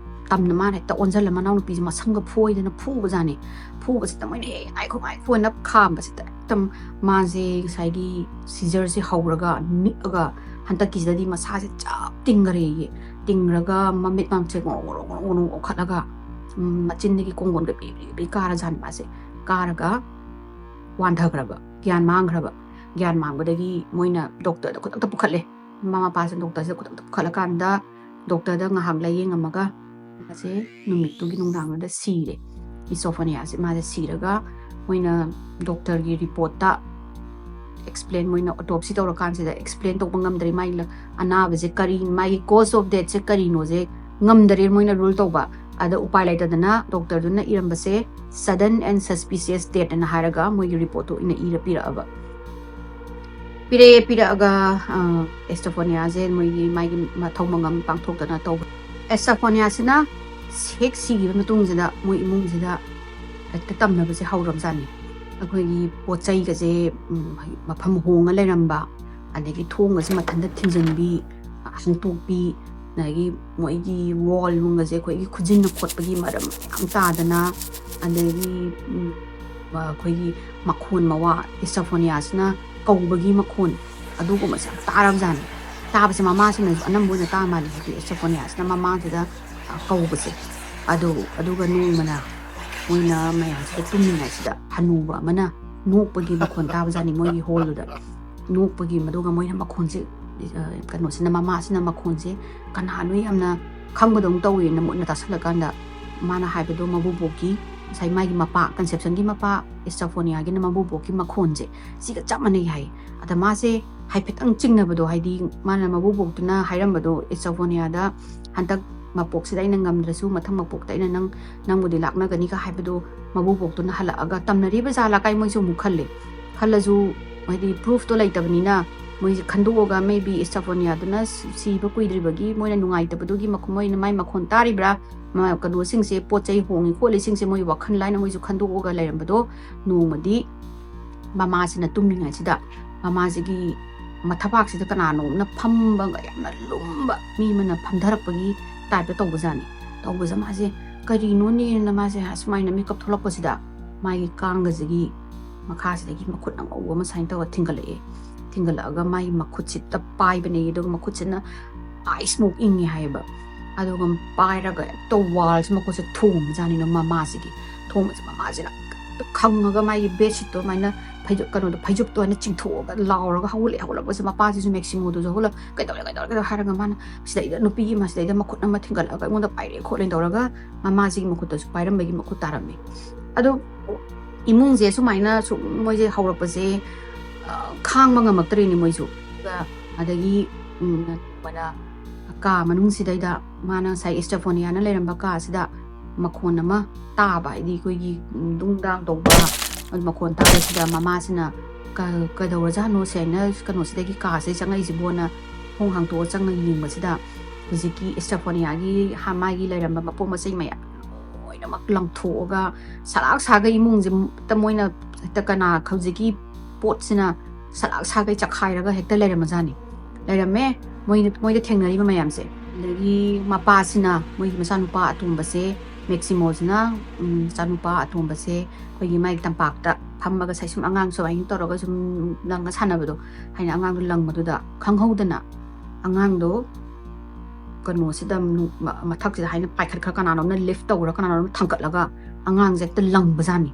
ꯇꯝꯅ ꯃꯥꯅ ꯍꯦꯛꯇ ꯑꯣꯟꯁꯤꯜꯂ ꯃꯅꯥꯎꯅꯨꯄꯤꯁꯦ ꯃꯁꯝꯒ ꯐꯣꯏꯗꯅ ꯐꯨꯕꯖꯥꯠꯅꯤ꯫ ꯐꯨꯕꯁꯤꯗ ꯃꯣꯏꯅ, "ꯑꯦ, ꯉꯥꯏꯈꯣ, ꯉꯥꯏꯈꯣꯅ" ꯈꯥꯝꯕꯁꯤꯗ ꯍꯦꯛꯇ ꯃꯥꯁꯦ ꯉꯁꯥꯏꯒꯤ ꯁꯤꯖꯔꯁꯦ ꯍꯧꯔꯒ ꯅꯤꯛꯑꯒ ꯍꯟꯗꯛꯀꯤꯁꯤꯗꯗꯤ ꯃꯁꯥꯁꯦ ꯆꯞ ꯇꯤꯡꯈꯔꯦꯌꯦ꯫ ꯇꯤꯡꯈ꯭ꯔꯒ ꯃꯃꯤꯠ ꯃꯥꯡꯁꯦ ꯉꯣꯔꯣꯛ ꯉꯣꯔꯣꯛ ꯉꯣꯔꯣꯛ ꯉꯣꯔꯣꯛ ꯑꯣꯟꯈꯠꯂꯒ, ꯎꯝ, ꯃꯆꯤꯟꯗꯒꯤ ꯀꯣꯡꯒꯣꯟꯒ ꯄꯤ ꯄꯤ ꯄꯤ ꯀꯥꯔꯖꯥꯠꯅꯤ ꯃꯥꯁꯦ꯫ ꯀꯥꯔꯒ ꯋꯥꯟꯊꯈ꯭ꯔꯕ, ꯒ꯭ꯌꯥꯟ ꯃꯥꯡꯈ꯭ꯔꯕ꯫ ꯒ꯭ꯌꯥꯟ ꯃꯥꯡꯕꯗꯒꯤ ꯃꯣꯏꯅ ꯗꯣꯛꯇꯔꯗ ꯈꯨꯗꯛꯇ ꯄꯨꯈꯠꯂꯦ꯫ ꯃꯃꯥ ꯃꯄꯥꯁꯤꯅ ꯗꯣꯛꯇꯔꯁꯤꯗ ꯈꯨꯗꯛꯇ ꯄꯨꯈꯠꯂꯀꯥꯟꯗ ꯗꯣꯛꯇꯔꯗ ꯉꯥꯏꯍꯥꯛ ꯂꯥꯏꯌꯦꯡꯉꯝꯃꯒ ꯃꯥꯁꯦ ꯅꯨꯃꯤꯠꯇꯨꯒꯤ ꯅꯨꯡꯗꯥꯡꯗꯨꯗ ꯁꯤꯔꯦ꯫ ꯏꯁꯣꯐꯣꯅꯤꯌꯥꯁꯦ ꯃꯥꯁꯦ ꯁꯤꯔꯒ ꯃꯣꯏꯅ ꯗꯣꯛꯇꯔꯒꯤ ꯔꯤꯄꯣꯔꯠꯇ ꯑꯦꯛꯁꯄ꯭ꯂꯦꯟ, ꯃꯣꯏꯅ ꯑꯣꯇꯣꯞꯁꯤ ꯇꯧꯔꯀꯥꯟꯁꯤꯗ ꯑꯦꯛꯁꯄ꯭ꯂꯦꯟ ꯇꯧꯕ ꯉꯝꯗ꯭ꯔꯦ꯫ ꯃꯥꯒꯤ ꯂ-, ꯑꯅꯥꯕꯁꯦ ꯀꯔꯤ, ꯃꯥꯒꯤ ꯀꯣꯁ ꯑꯣꯐ ꯗꯦꯠꯁꯦ ꯀꯔꯤꯅꯣꯁꯦ ꯉꯝꯗꯔꯦ ꯃꯣꯏꯅ ꯔꯨꯜ ꯇꯧꯕ꯫ ꯑꯗ ꯎꯄꯥꯏ ꯂꯩꯇꯗꯅ ꯗꯣꯛꯇꯔꯗꯨꯅ ꯏꯔꯝꯕꯁꯦ sudden and suspicious death ꯑꯅ ꯍꯥꯏꯔꯒ ꯃꯣꯏꯒꯤ ꯔꯤꯄꯣꯔꯠꯇꯨ ꯑꯣꯏꯅ ꯏꯔ ꯄꯤꯔꯛꯑꯕ꯫ ꯄꯤꯔꯛꯑꯦ, ꯄꯤꯔꯛꯑꯒ, ꯑ, ꯑꯦꯁꯇꯐꯣꯅꯤꯌꯥꯁꯦ ꯃꯣꯏꯒꯤ, ꯃꯥꯒꯤ ꯃꯊꯧ ꯃꯉꯝ ꯄꯥꯡꯊꯣꯛꯇꯅ ꯇꯧꯕ꯫ ꯑꯦꯁꯇꯐꯣꯅꯤꯌꯥꯁꯤꯅ ꯍꯦꯛ ꯁꯤꯈꯤꯕ ꯃꯇꯨꯡꯁꯤꯗ ꯃꯣꯏ ꯏꯃꯨꯡꯁꯤꯗ ꯍꯦꯛꯇ ꯇꯝꯅꯕꯁꯦ ꯍꯧꯔꯕꯖꯥꯠꯅꯤ꯫ ꯑꯩꯈꯣꯏꯒꯤ ꯄꯣꯠ ꯆꯩꯒꯁꯦ, ꯎꯝ, ꯃꯐꯝ ꯍꯣꯡꯉ ꯂꯩꯔꯝꯕ, ꯑꯗꯒꯤ ꯊꯣꯡꯒꯁꯦ ꯃꯊꯟꯇ ꯊꯤꯡꯖꯤꯟꯕꯤ, ꯍꯥꯡꯇꯣꯛꯄꯤ, ꯑꯗꯒꯤ ꯃꯣꯏꯒꯤ ꯋꯥꯜ ꯅꯨꯡꯒꯁꯦ ꯑꯩꯈꯣꯏꯒꯤ ꯈꯨꯖꯤꯟꯅ ꯈꯣꯠꯄꯒꯤ ꯃꯔꯝ ꯌꯥꯝ ꯇꯥꯗꯅ, ꯑꯗꯒꯤ, ꯎꯝ, ꯑꯩꯈꯣꯏꯒꯤ ꯃꯈꯣꯟ ꯃꯋꯥ, ꯑꯦꯁꯇꯐꯣꯅꯤꯌꯥꯁꯤꯅ ꯀꯧꯕꯒꯤ ꯃꯈꯣꯟ, ꯑꯗꯨꯒꯨꯝꯕꯁꯦ ꯌꯥꯝ ꯇꯥꯔꯕꯖꯥꯠꯅꯤ꯫ ꯇꯥꯕꯁꯦ ꯃꯃꯥꯁꯤꯅꯁꯨ ꯑꯅꯝꯕ ꯑꯣꯏꯅ ꯇꯥ ꯃꯥꯜꯂꯤ, ꯍꯥꯏꯗꯤ ꯑꯦꯁꯇꯐꯣꯅꯤꯌꯥꯁꯤꯅ ꯃꯃꯥꯁꯤꯗ, ꯑ, ꯀꯧꯕꯁꯦ꯫ ꯑꯗꯨ, ꯑꯗꯨꯒ ꯅꯣꯡꯃꯅ ꯃꯣꯏꯅ ꯃꯌꯥꯝꯁꯤꯗ ꯇꯨꯝꯃꯤꯉꯩꯁꯤꯗ ꯍꯅꯨꯕ ꯑꯃꯅ ꯅꯣꯛꯄꯒꯤ ꯃꯈꯣꯟ ꯇꯥꯕꯖꯥꯠꯅꯤ ꯃꯣꯏꯒꯤ ꯍꯣꯜꯗꯨꯗ꯫ ꯅꯣꯛꯄꯒꯤ, ꯃꯗꯨꯒ ꯃꯣꯏꯅ ꯃꯈꯣꯟꯁꯦ, ꯑ, ꯀꯩꯅꯣꯁꯤꯅ, ꯃꯃꯥꯁꯤꯅ ꯃꯈꯣꯟꯁꯦ ꯀꯅꯥꯅꯣ ꯌꯥꯝꯅ ꯈꯪꯕꯗꯧꯅ ꯇꯧꯋꯦꯅ ꯃꯨꯟꯅ ꯇꯥꯁꯜꯂꯀꯥꯟꯗ ꯃꯥꯅ ꯍꯥꯏꯕꯗꯣ ꯃꯕꯨꯕꯣꯛꯀꯤ, ꯉꯁꯥꯏ ꯃꯥꯒꯤ ꯃꯄꯥ, ꯀꯟꯁꯦꯞꯁꯟꯒꯤ ꯃꯄꯥ, ꯑꯦꯁꯇꯐꯣꯅꯤꯌꯥꯒꯤꯅ ꯃꯕꯨꯕꯣꯛꯀꯤ ꯃꯈꯣꯟꯁꯦ ꯁꯤꯒ ꯆꯞ ꯃꯥꯟꯅꯩ ꯍꯥꯏ꯫ ꯑꯗ ꯃꯥꯁꯦ ꯍꯥꯏꯐꯦꯠꯇꯪ ꯆꯤꯡꯅꯕꯗꯣ, ꯍꯥꯏꯗꯤ ꯃꯥꯅ ꯃꯕꯨꯕꯣꯛꯇꯨꯅ ꯍꯥꯏꯔꯝꯕꯗꯣ, ꯑꯦꯁꯇꯐꯣꯅꯤꯌꯥꯗ ꯍꯟꯗꯛ ꯃꯄꯣꯛꯁꯤꯗ ꯑꯩꯅ ꯉꯝꯗ꯭ꯔꯁꯨ ꯃꯊꯪ ꯃꯄꯣꯛꯇ ꯑꯩꯅ ꯅꯪ, ꯅꯪꯕꯨꯗꯤ ꯂꯥꯛꯅꯒꯅꯤꯒ ꯍꯥꯏꯕꯗꯣ ꯃꯕꯨꯕꯣꯛꯇꯨꯅ ꯍꯜꯂꯛꯑꯒ ꯇꯝꯅꯔꯤꯕ ꯖꯥꯠꯂ ꯀꯥꯏ ꯃꯣꯏꯁꯨ ꯑꯃꯨꯛ ꯈꯜꯂꯦ꯫ ꯈꯜꯂꯁꯨ ꯍꯥꯏꯗꯤ ꯄ꯭ꯔꯨꯐꯇꯣ ꯂꯩꯇꯕꯅꯤꯅ ꯃꯣꯏꯁꯦ ꯈꯟꯗꯣꯛꯑꯒ maybe ꯑꯦꯁꯇꯐꯣꯅꯤꯌꯥꯗꯨꯅ ꯁꯤ-, ꯁꯤꯕ ꯀꯨꯏꯗ꯭ꯔꯤꯕꯒꯤ ꯃꯣꯏꯅ ꯅꯨꯡꯉꯥꯏꯇꯕꯗꯨꯒꯤ ꯃꯈꯣ-, ꯃꯣꯏꯅ ꯃꯥꯏ ꯃꯈꯣꯟ ꯇꯥꯔꯤꯕ꯭ꯔꯥ, ꯃꯥ ꯀꯩꯅꯣꯁꯤꯡꯁꯦ, ꯄꯣꯠ ꯆꯩ ꯍꯣꯡꯉꯤ ꯈꯣꯠꯂꯤꯁꯤꯡꯁꯦ ꯃꯣꯏ ꯋꯥꯈꯜ ꯂꯥꯏꯅ ꯃꯣꯏꯁꯨ ꯈꯟꯗꯣꯛꯑꯒ ꯂꯩꯔꯝꯕꯗꯣ ꯅꯣꯡꯃꯗꯤ ꯃꯃꯥꯁꯤꯅ ꯇꯨꯝꯃꯤꯉꯩꯁꯤꯗ ꯃꯃꯥꯁꯤꯒꯤ ꯃꯊꯕꯥꯛꯁꯤꯗ ꯀꯅꯥꯅꯣꯝꯅ ꯐꯝꯕ ꯌꯥꯝꯅ ꯂꯨꯝꯕ ꯃꯤ ꯑꯃꯅ ꯐꯝꯊꯔꯛꯄꯒꯤ ꯇꯥꯏꯞꯇ ꯇꯧꯕꯖꯥꯠꯅꯤ꯫ ꯇꯧꯕꯁꯦ ꯃꯥꯁꯦ ꯀꯔꯤꯅꯣꯅꯦꯅ ꯃꯥꯁꯦ ꯑꯁꯨꯃꯥꯏꯅ ꯃꯤꯀꯞ ꯊꯣꯛꯂꯛꯄꯁꯤꯗ ꯃꯥꯒꯤ ꯀꯥꯡꯒꯁꯤꯒꯤ ꯃꯈꯥꯁꯤꯗꯒꯤ ꯃꯈꯨꯠ ꯑꯉꯧꯕ ꯑꯃ ꯁꯨꯃꯥꯏꯅ ꯇꯧꯔ ꯊꯤꯡꯒꯠꯂꯛꯑꯦ꯫ ꯊꯤꯡꯒꯠꯂꯛꯑꯒ ꯃꯥꯒꯤ ꯃꯈꯨꯠꯁꯤꯗ ꯄꯥꯏꯕꯅꯦ, ꯑꯗꯨꯒ ꯃꯈꯨꯠꯁꯤꯅ ice ꯃꯨꯛ ꯏꯪꯉꯦ ꯍꯥꯏꯌꯦꯕ꯫ ꯑꯗꯨꯒ ꯄꯥꯏꯔꯒ ꯍꯦꯛꯇ ꯋꯥꯜꯁꯤ ꯃꯈꯨꯠꯁꯦ ꯊꯣꯝꯕꯖꯥꯠꯅꯤꯅ ꯃꯃꯥꯁꯤꯒꯤ꯫ ꯊꯣꯝꯕꯁꯦ ꯃꯃꯥꯁꯤꯅ ꯈꯪꯉꯒ ꯃꯥꯒꯤ ꯕꯦꯗꯁꯤꯠꯇꯣ ꯑꯗꯨꯃꯥꯏꯅ ꯐꯩꯖꯨꯞ, ꯀꯩꯅꯣꯗꯣ, ꯐꯩꯖꯨꯞꯇꯣ ꯑꯣꯏꯅ ꯆꯤꯡꯊꯣꯛꯑꯒ ꯂꯥꯎꯔꯒ ꯍꯧꯒꯠꯂꯛꯑꯦ꯫ ꯍꯧꯒꯠꯂꯛꯄꯁꯦ ꯃꯄꯥꯁꯤꯁꯨ ꯃꯦꯛꯁꯤꯃꯣꯗꯨꯁꯨ ꯍꯧꯒꯠꯂꯒ "ꯀꯩꯗꯧꯔꯦ, ꯀꯩꯗꯧꯔꯦ, ꯀꯩꯗꯧꯔꯦ?" ꯍꯥꯏꯔꯒ ꯃꯥꯅ ꯁꯤꯗꯩꯗ ꯅꯨꯄꯤ ꯑꯃ ꯁꯤꯗꯩꯗ ꯃꯈꯨꯠ ꯑꯃ ꯊꯤꯡꯒꯠꯂꯛꯑꯒ ꯑꯩꯉꯣꯟꯗ ꯄꯥꯏꯔꯦ ꯈꯣꯠꯂꯦ ꯇꯧꯔꯒ ꯃꯃꯥꯁꯤꯒꯤ ꯃꯈꯨꯠꯇꯁꯨ ꯄꯥꯏꯔꯝꯕꯒꯤ ꯃꯈꯨꯠ ꯇꯥꯔꯝꯃꯤ꯫ ꯑꯗꯣ ꯏꯃꯨꯡꯁꯦ ꯁꯨꯃꯥꯏꯅ ꯁꯨꯝ ꯃꯣꯏꯁꯦ ꯍꯧꯔꯛꯄꯁꯦ, ꯑ, ꯈꯥꯡꯕ ꯉꯝꯃꯛꯇ꯭ꯔꯦꯅꯦ ꯃꯣꯏꯁꯨ꯫ ꯑꯗꯨꯒ ꯑꯗꯒꯤ, ꯎꯝ, ꯅꯣꯡꯃꯅ ꯀꯥ ꯃꯅꯨꯡꯁꯤꯗꯩꯗ ꯃꯥꯅ ꯉꯁꯥꯏ Estefania-ꯅ ꯂꯩꯔꯝꯕ ꯀꯥꯁꯤꯗ ꯃꯈꯣꯟ ꯑꯃ ꯇꯥꯕ, ꯍꯥꯏꯗꯤ ꯑꯩꯈꯣꯏꯒꯤ, ꯎꯝ, ꯗꯨꯡ ꯗꯥꯡ ꯇꯧꯕ ꯃꯈꯣꯟ ꯇꯥꯕꯁꯤꯗ ꯃꯃꯥꯁꯤꯅ "ꯀ-, ꯀꯩꯗꯧꯔꯖꯥꯠꯅꯣ ꯁꯦꯡꯅ ꯀꯩꯅꯣꯁꯤꯗꯒꯤ ꯀꯥꯁꯤꯗ ꯆꯪꯉꯛꯏꯁꯤꯕꯣꯅ" ꯊꯣꯡ ꯍꯥꯡꯇꯣꯛꯑ ꯆꯪꯉ ꯌꯦꯡꯕꯁꯤꯗ ꯍꯧꯖꯤꯛꯀꯤ Estefania-ꯒꯤ ꯍꯥ-, ꯃꯥꯒꯤ ꯂꯩꯔꯝꯕ ꯃꯄꯣꯠ ꯃꯆꯩ ꯃꯌꯥꯝ ꯂꯣꯏꯅꯃꯛ ꯂꯪꯊꯣꯛꯑꯒ ꯁꯂꯥꯛ ꯁꯥꯒꯩ ꯏꯃꯨꯡꯁꯤꯗ ꯃꯣꯏꯅ ꯍꯦꯛꯇ ꯀꯅꯥ ꯍꯧꯖꯤꯛꯀꯤ ꯄꯣꯠꯁꯤꯅ ꯁꯂꯥꯛ ꯁꯥꯒꯩ ꯆꯈꯥꯏꯔꯒ ꯍꯦꯛꯇ ꯂꯩꯔꯝꯃꯖꯥꯠꯅꯤ꯫ ꯂꯩꯔꯝꯃꯦ꯫ ꯃꯣꯏ, ꯃꯣꯏꯗ ꯊꯦꯡꯅꯔꯤꯕ ꯃꯌꯥꯝꯁꯦ꯫ ꯑꯗꯒꯤ ꯃꯄꯥꯁꯤꯅ, ꯃꯣꯏꯒꯤ ꯃꯆꯥꯅꯨꯄꯥ ꯑꯇꯣꯝꯕꯁꯦ, Maximo-ꯁꯤꯅ, ꯎꯝ, ꯃꯆꯥꯅꯨꯄꯥ ꯑꯇꯣꯝꯕꯁꯦ ꯑꯩꯈꯣꯏꯒꯤ ꯃꯥꯒꯤ ꯇꯝꯄꯥꯛꯇ ꯐꯝꯃꯒ ꯁꯥꯏ ꯁꯨꯝ ꯑꯉꯥꯡ ꯁꯨꯃꯥꯏꯅ ꯇꯧꯔꯒ ꯁꯨꯝ ꯂꯪꯉ ꯁꯥꯟꯅꯕꯗꯣ, ꯍꯥꯏꯅ ꯑꯉꯥꯡꯗꯣ ꯂꯪꯕꯗꯨꯗ ꯈꯪꯍꯧꯗꯅ ꯑꯉꯥꯡꯗꯣ ꯀꯩꯅꯣꯁꯤꯗ ꯅꯨ-, ꯃ-, ꯃꯊꯛꯁꯤꯗ ꯍꯥꯏꯅ ꯄꯥꯏꯈꯠꯈ꯭ꯔ ꯀꯅꯥꯅꯣꯝꯅ lift ꯇꯧꯔ ꯀꯅꯥꯅꯣꯝꯅ ꯊꯥꯡꯒꯠꯂꯒ ꯑꯉꯥꯡꯁꯦ ꯍꯦꯛꯇ ꯂꯪꯕꯖꯥꯠꯅꯤ꯫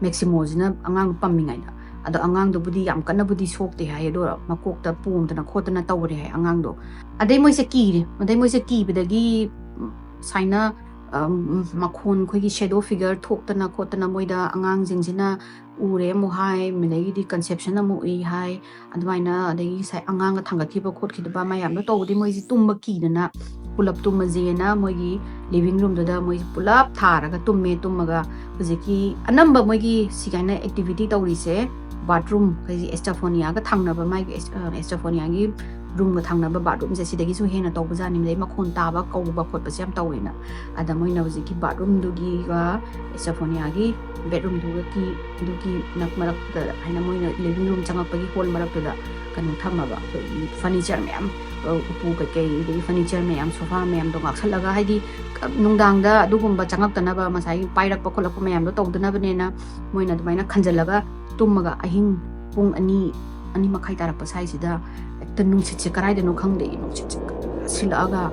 Maximo-ꯁꯤꯅ ꯑꯉꯥꯡ ꯄꯝꯃꯤꯉꯩꯗ꯫ ꯑꯗꯣ ꯑꯉꯥꯡꯗꯨꯕꯨꯗꯤ ꯌꯥꯝ ꯀꯟꯅꯕꯨꯗꯤ ꯁꯣꯛꯇꯦ ꯍꯥꯏ, ꯑꯗꯣ ꯃꯀꯣꯛꯇ ꯄꯣꯝꯗꯅ ꯈꯣꯠꯇꯅ ꯇꯧꯔꯦ ꯍꯥꯏ ꯑꯉꯥꯡꯗꯣ꯫ ꯑꯗꯩ ꯃꯣꯏꯁꯦ ꯀꯤꯔꯦ꯫ ꯑꯗꯩ ꯃꯣꯏꯁꯦ ꯀꯤꯕꯗꯒꯤ, ꯎꯝ, ꯁꯨꯃꯥꯏꯅ, ꯑꯝ, ꯃꯈꯣꯟ, ꯑꯩꯈꯣꯏꯒꯤ shadow figure ꯊꯣꯛꯇꯅ ꯈꯣꯠꯇꯅ ꯃꯣꯏꯗ ꯑꯉꯥꯡꯁꯤꯡꯁꯤꯅ ꯎꯔꯦ ꯑꯃꯨꯛ ꯍꯥꯏ, ꯑꯗꯒꯤꯗꯤ conception ꯑꯃꯨꯛ ꯎꯏ ꯍꯥꯏ꯫ ꯑꯗꯨꯃꯥꯏꯅ, ꯑꯗꯒꯤ ꯉꯁꯥꯏ ꯑꯉꯥꯡꯒ ꯊꯥꯡꯒꯠꯈꯤꯕ ꯈꯣꯠꯈꯤꯕ ꯃꯌꯥꯝꯗꯣ ꯇꯧꯕꯗꯤ ꯃꯣꯏꯁꯤ ꯇꯨꯝꯕ ꯀꯤꯗꯅ ꯄꯨꯂꯞ ꯇꯨꯝꯃꯁꯦꯅ ꯃꯣꯏꯒꯤ living room-ꯗꯨꯗ ꯃꯣꯏꯁꯤ ꯄꯨꯂꯞ ꯊꯥꯔꯒ ꯇꯨꯝꯃꯦ꯫ ꯇꯨꯝꯃꯒ ꯍꯧꯖꯤꯛꯀꯤ ꯑꯅꯝꯕ ꯃꯣꯏꯒꯤ ꯁꯤ ꯀꯥꯏꯅ activity ꯇꯧꯔꯤꯁꯦ bathroom, ꯑꯩꯈꯣꯏꯒꯤ Estefania-ꯒ ꯊꯪꯅꯕ, ꯃꯥꯒꯤ ꯑꯦꯁ-, ꯑ, Estefania-ꯒꯤ room-ꯒ ꯊꯪꯅꯕ bathroom-ꯁꯦ ꯁꯤꯗꯒꯤꯁꯨ ꯍꯦꯟꯅ ꯇꯧꯕꯖꯥꯠꯅꯤ꯫ ꯑꯗꯩ ꯃꯈꯣꯟ ꯇꯥꯕ ꯀꯧꯕ ꯈꯣꯠꯄꯁꯦ ꯌꯥꯝ ꯇꯧꯋꯦꯅ꯫ ꯑꯗ ꯃꯣꯏꯅ ꯍꯧꯖꯤꯛꯀꯤ bathroom-ꯗꯨꯒꯤꯒ Estefania-ꯒꯤ bedroom-ꯗꯨꯒꯤ ꯑꯗꯨꯒꯤ ꯅꯛ-, ꯃꯔꯛꯇ ꯍꯥꯏꯅ ꯃꯣꯏꯅ living room ꯆꯪꯉꯛꯄꯒꯤ hall ꯃꯔꯛꯇꯨꯗ ꯀꯩꯅꯣ ꯊꯝꯃꯕ, ꯑꯩꯈꯣꯏꯒꯤ furniture ꯃꯌꯥꯝ, ꯑ, ꯎꯄꯨ ꯀꯩꯀꯩ, ꯑꯗꯒꯤ furniture ꯃꯌꯥꯝ, sofa ꯃꯌꯥꯝꯗꯣ ꯉꯥꯛꯁꯜꯂꯒ, ꯍꯥꯏꯗꯤ, ꯀ-, ꯅꯨꯡꯗꯥꯡꯗ ꯑꯗꯨꯒꯨꯝꯕ ꯆꯪꯉꯛꯇꯅꯕ, ꯉꯁꯥꯏꯒꯤ ꯄꯥꯏꯔꯛꯄ ꯈꯣꯠꯂꯛꯄ ꯃꯌꯥꯝꯗꯣ ꯇꯧꯗꯅꯕꯅꯦꯅ ꯃꯣꯏꯅ ꯑꯗꯨꯃꯥꯏꯅ ꯈꯟꯖꯜꯂꯒ ꯇꯨꯝꯃꯒ ꯑꯍꯤꯡ ꯄꯨꯡ ꯑꯅꯤ, ꯑꯅꯤ ꯃꯈꯥꯏ ꯇꯥꯔꯛꯄ ꯁ꯭ꯋꯥꯏꯁꯤꯗ ꯍꯦꯛꯇ ꯅꯨꯡꯁꯤꯠꯁꯦ ꯀꯗꯥꯏꯗꯅꯣ ꯈꯪꯗꯦ, ꯅꯨꯡꯁꯤꯠꯁꯦ ꯀꯟꯅ ꯁꯤꯜꯂꯛꯑꯒ,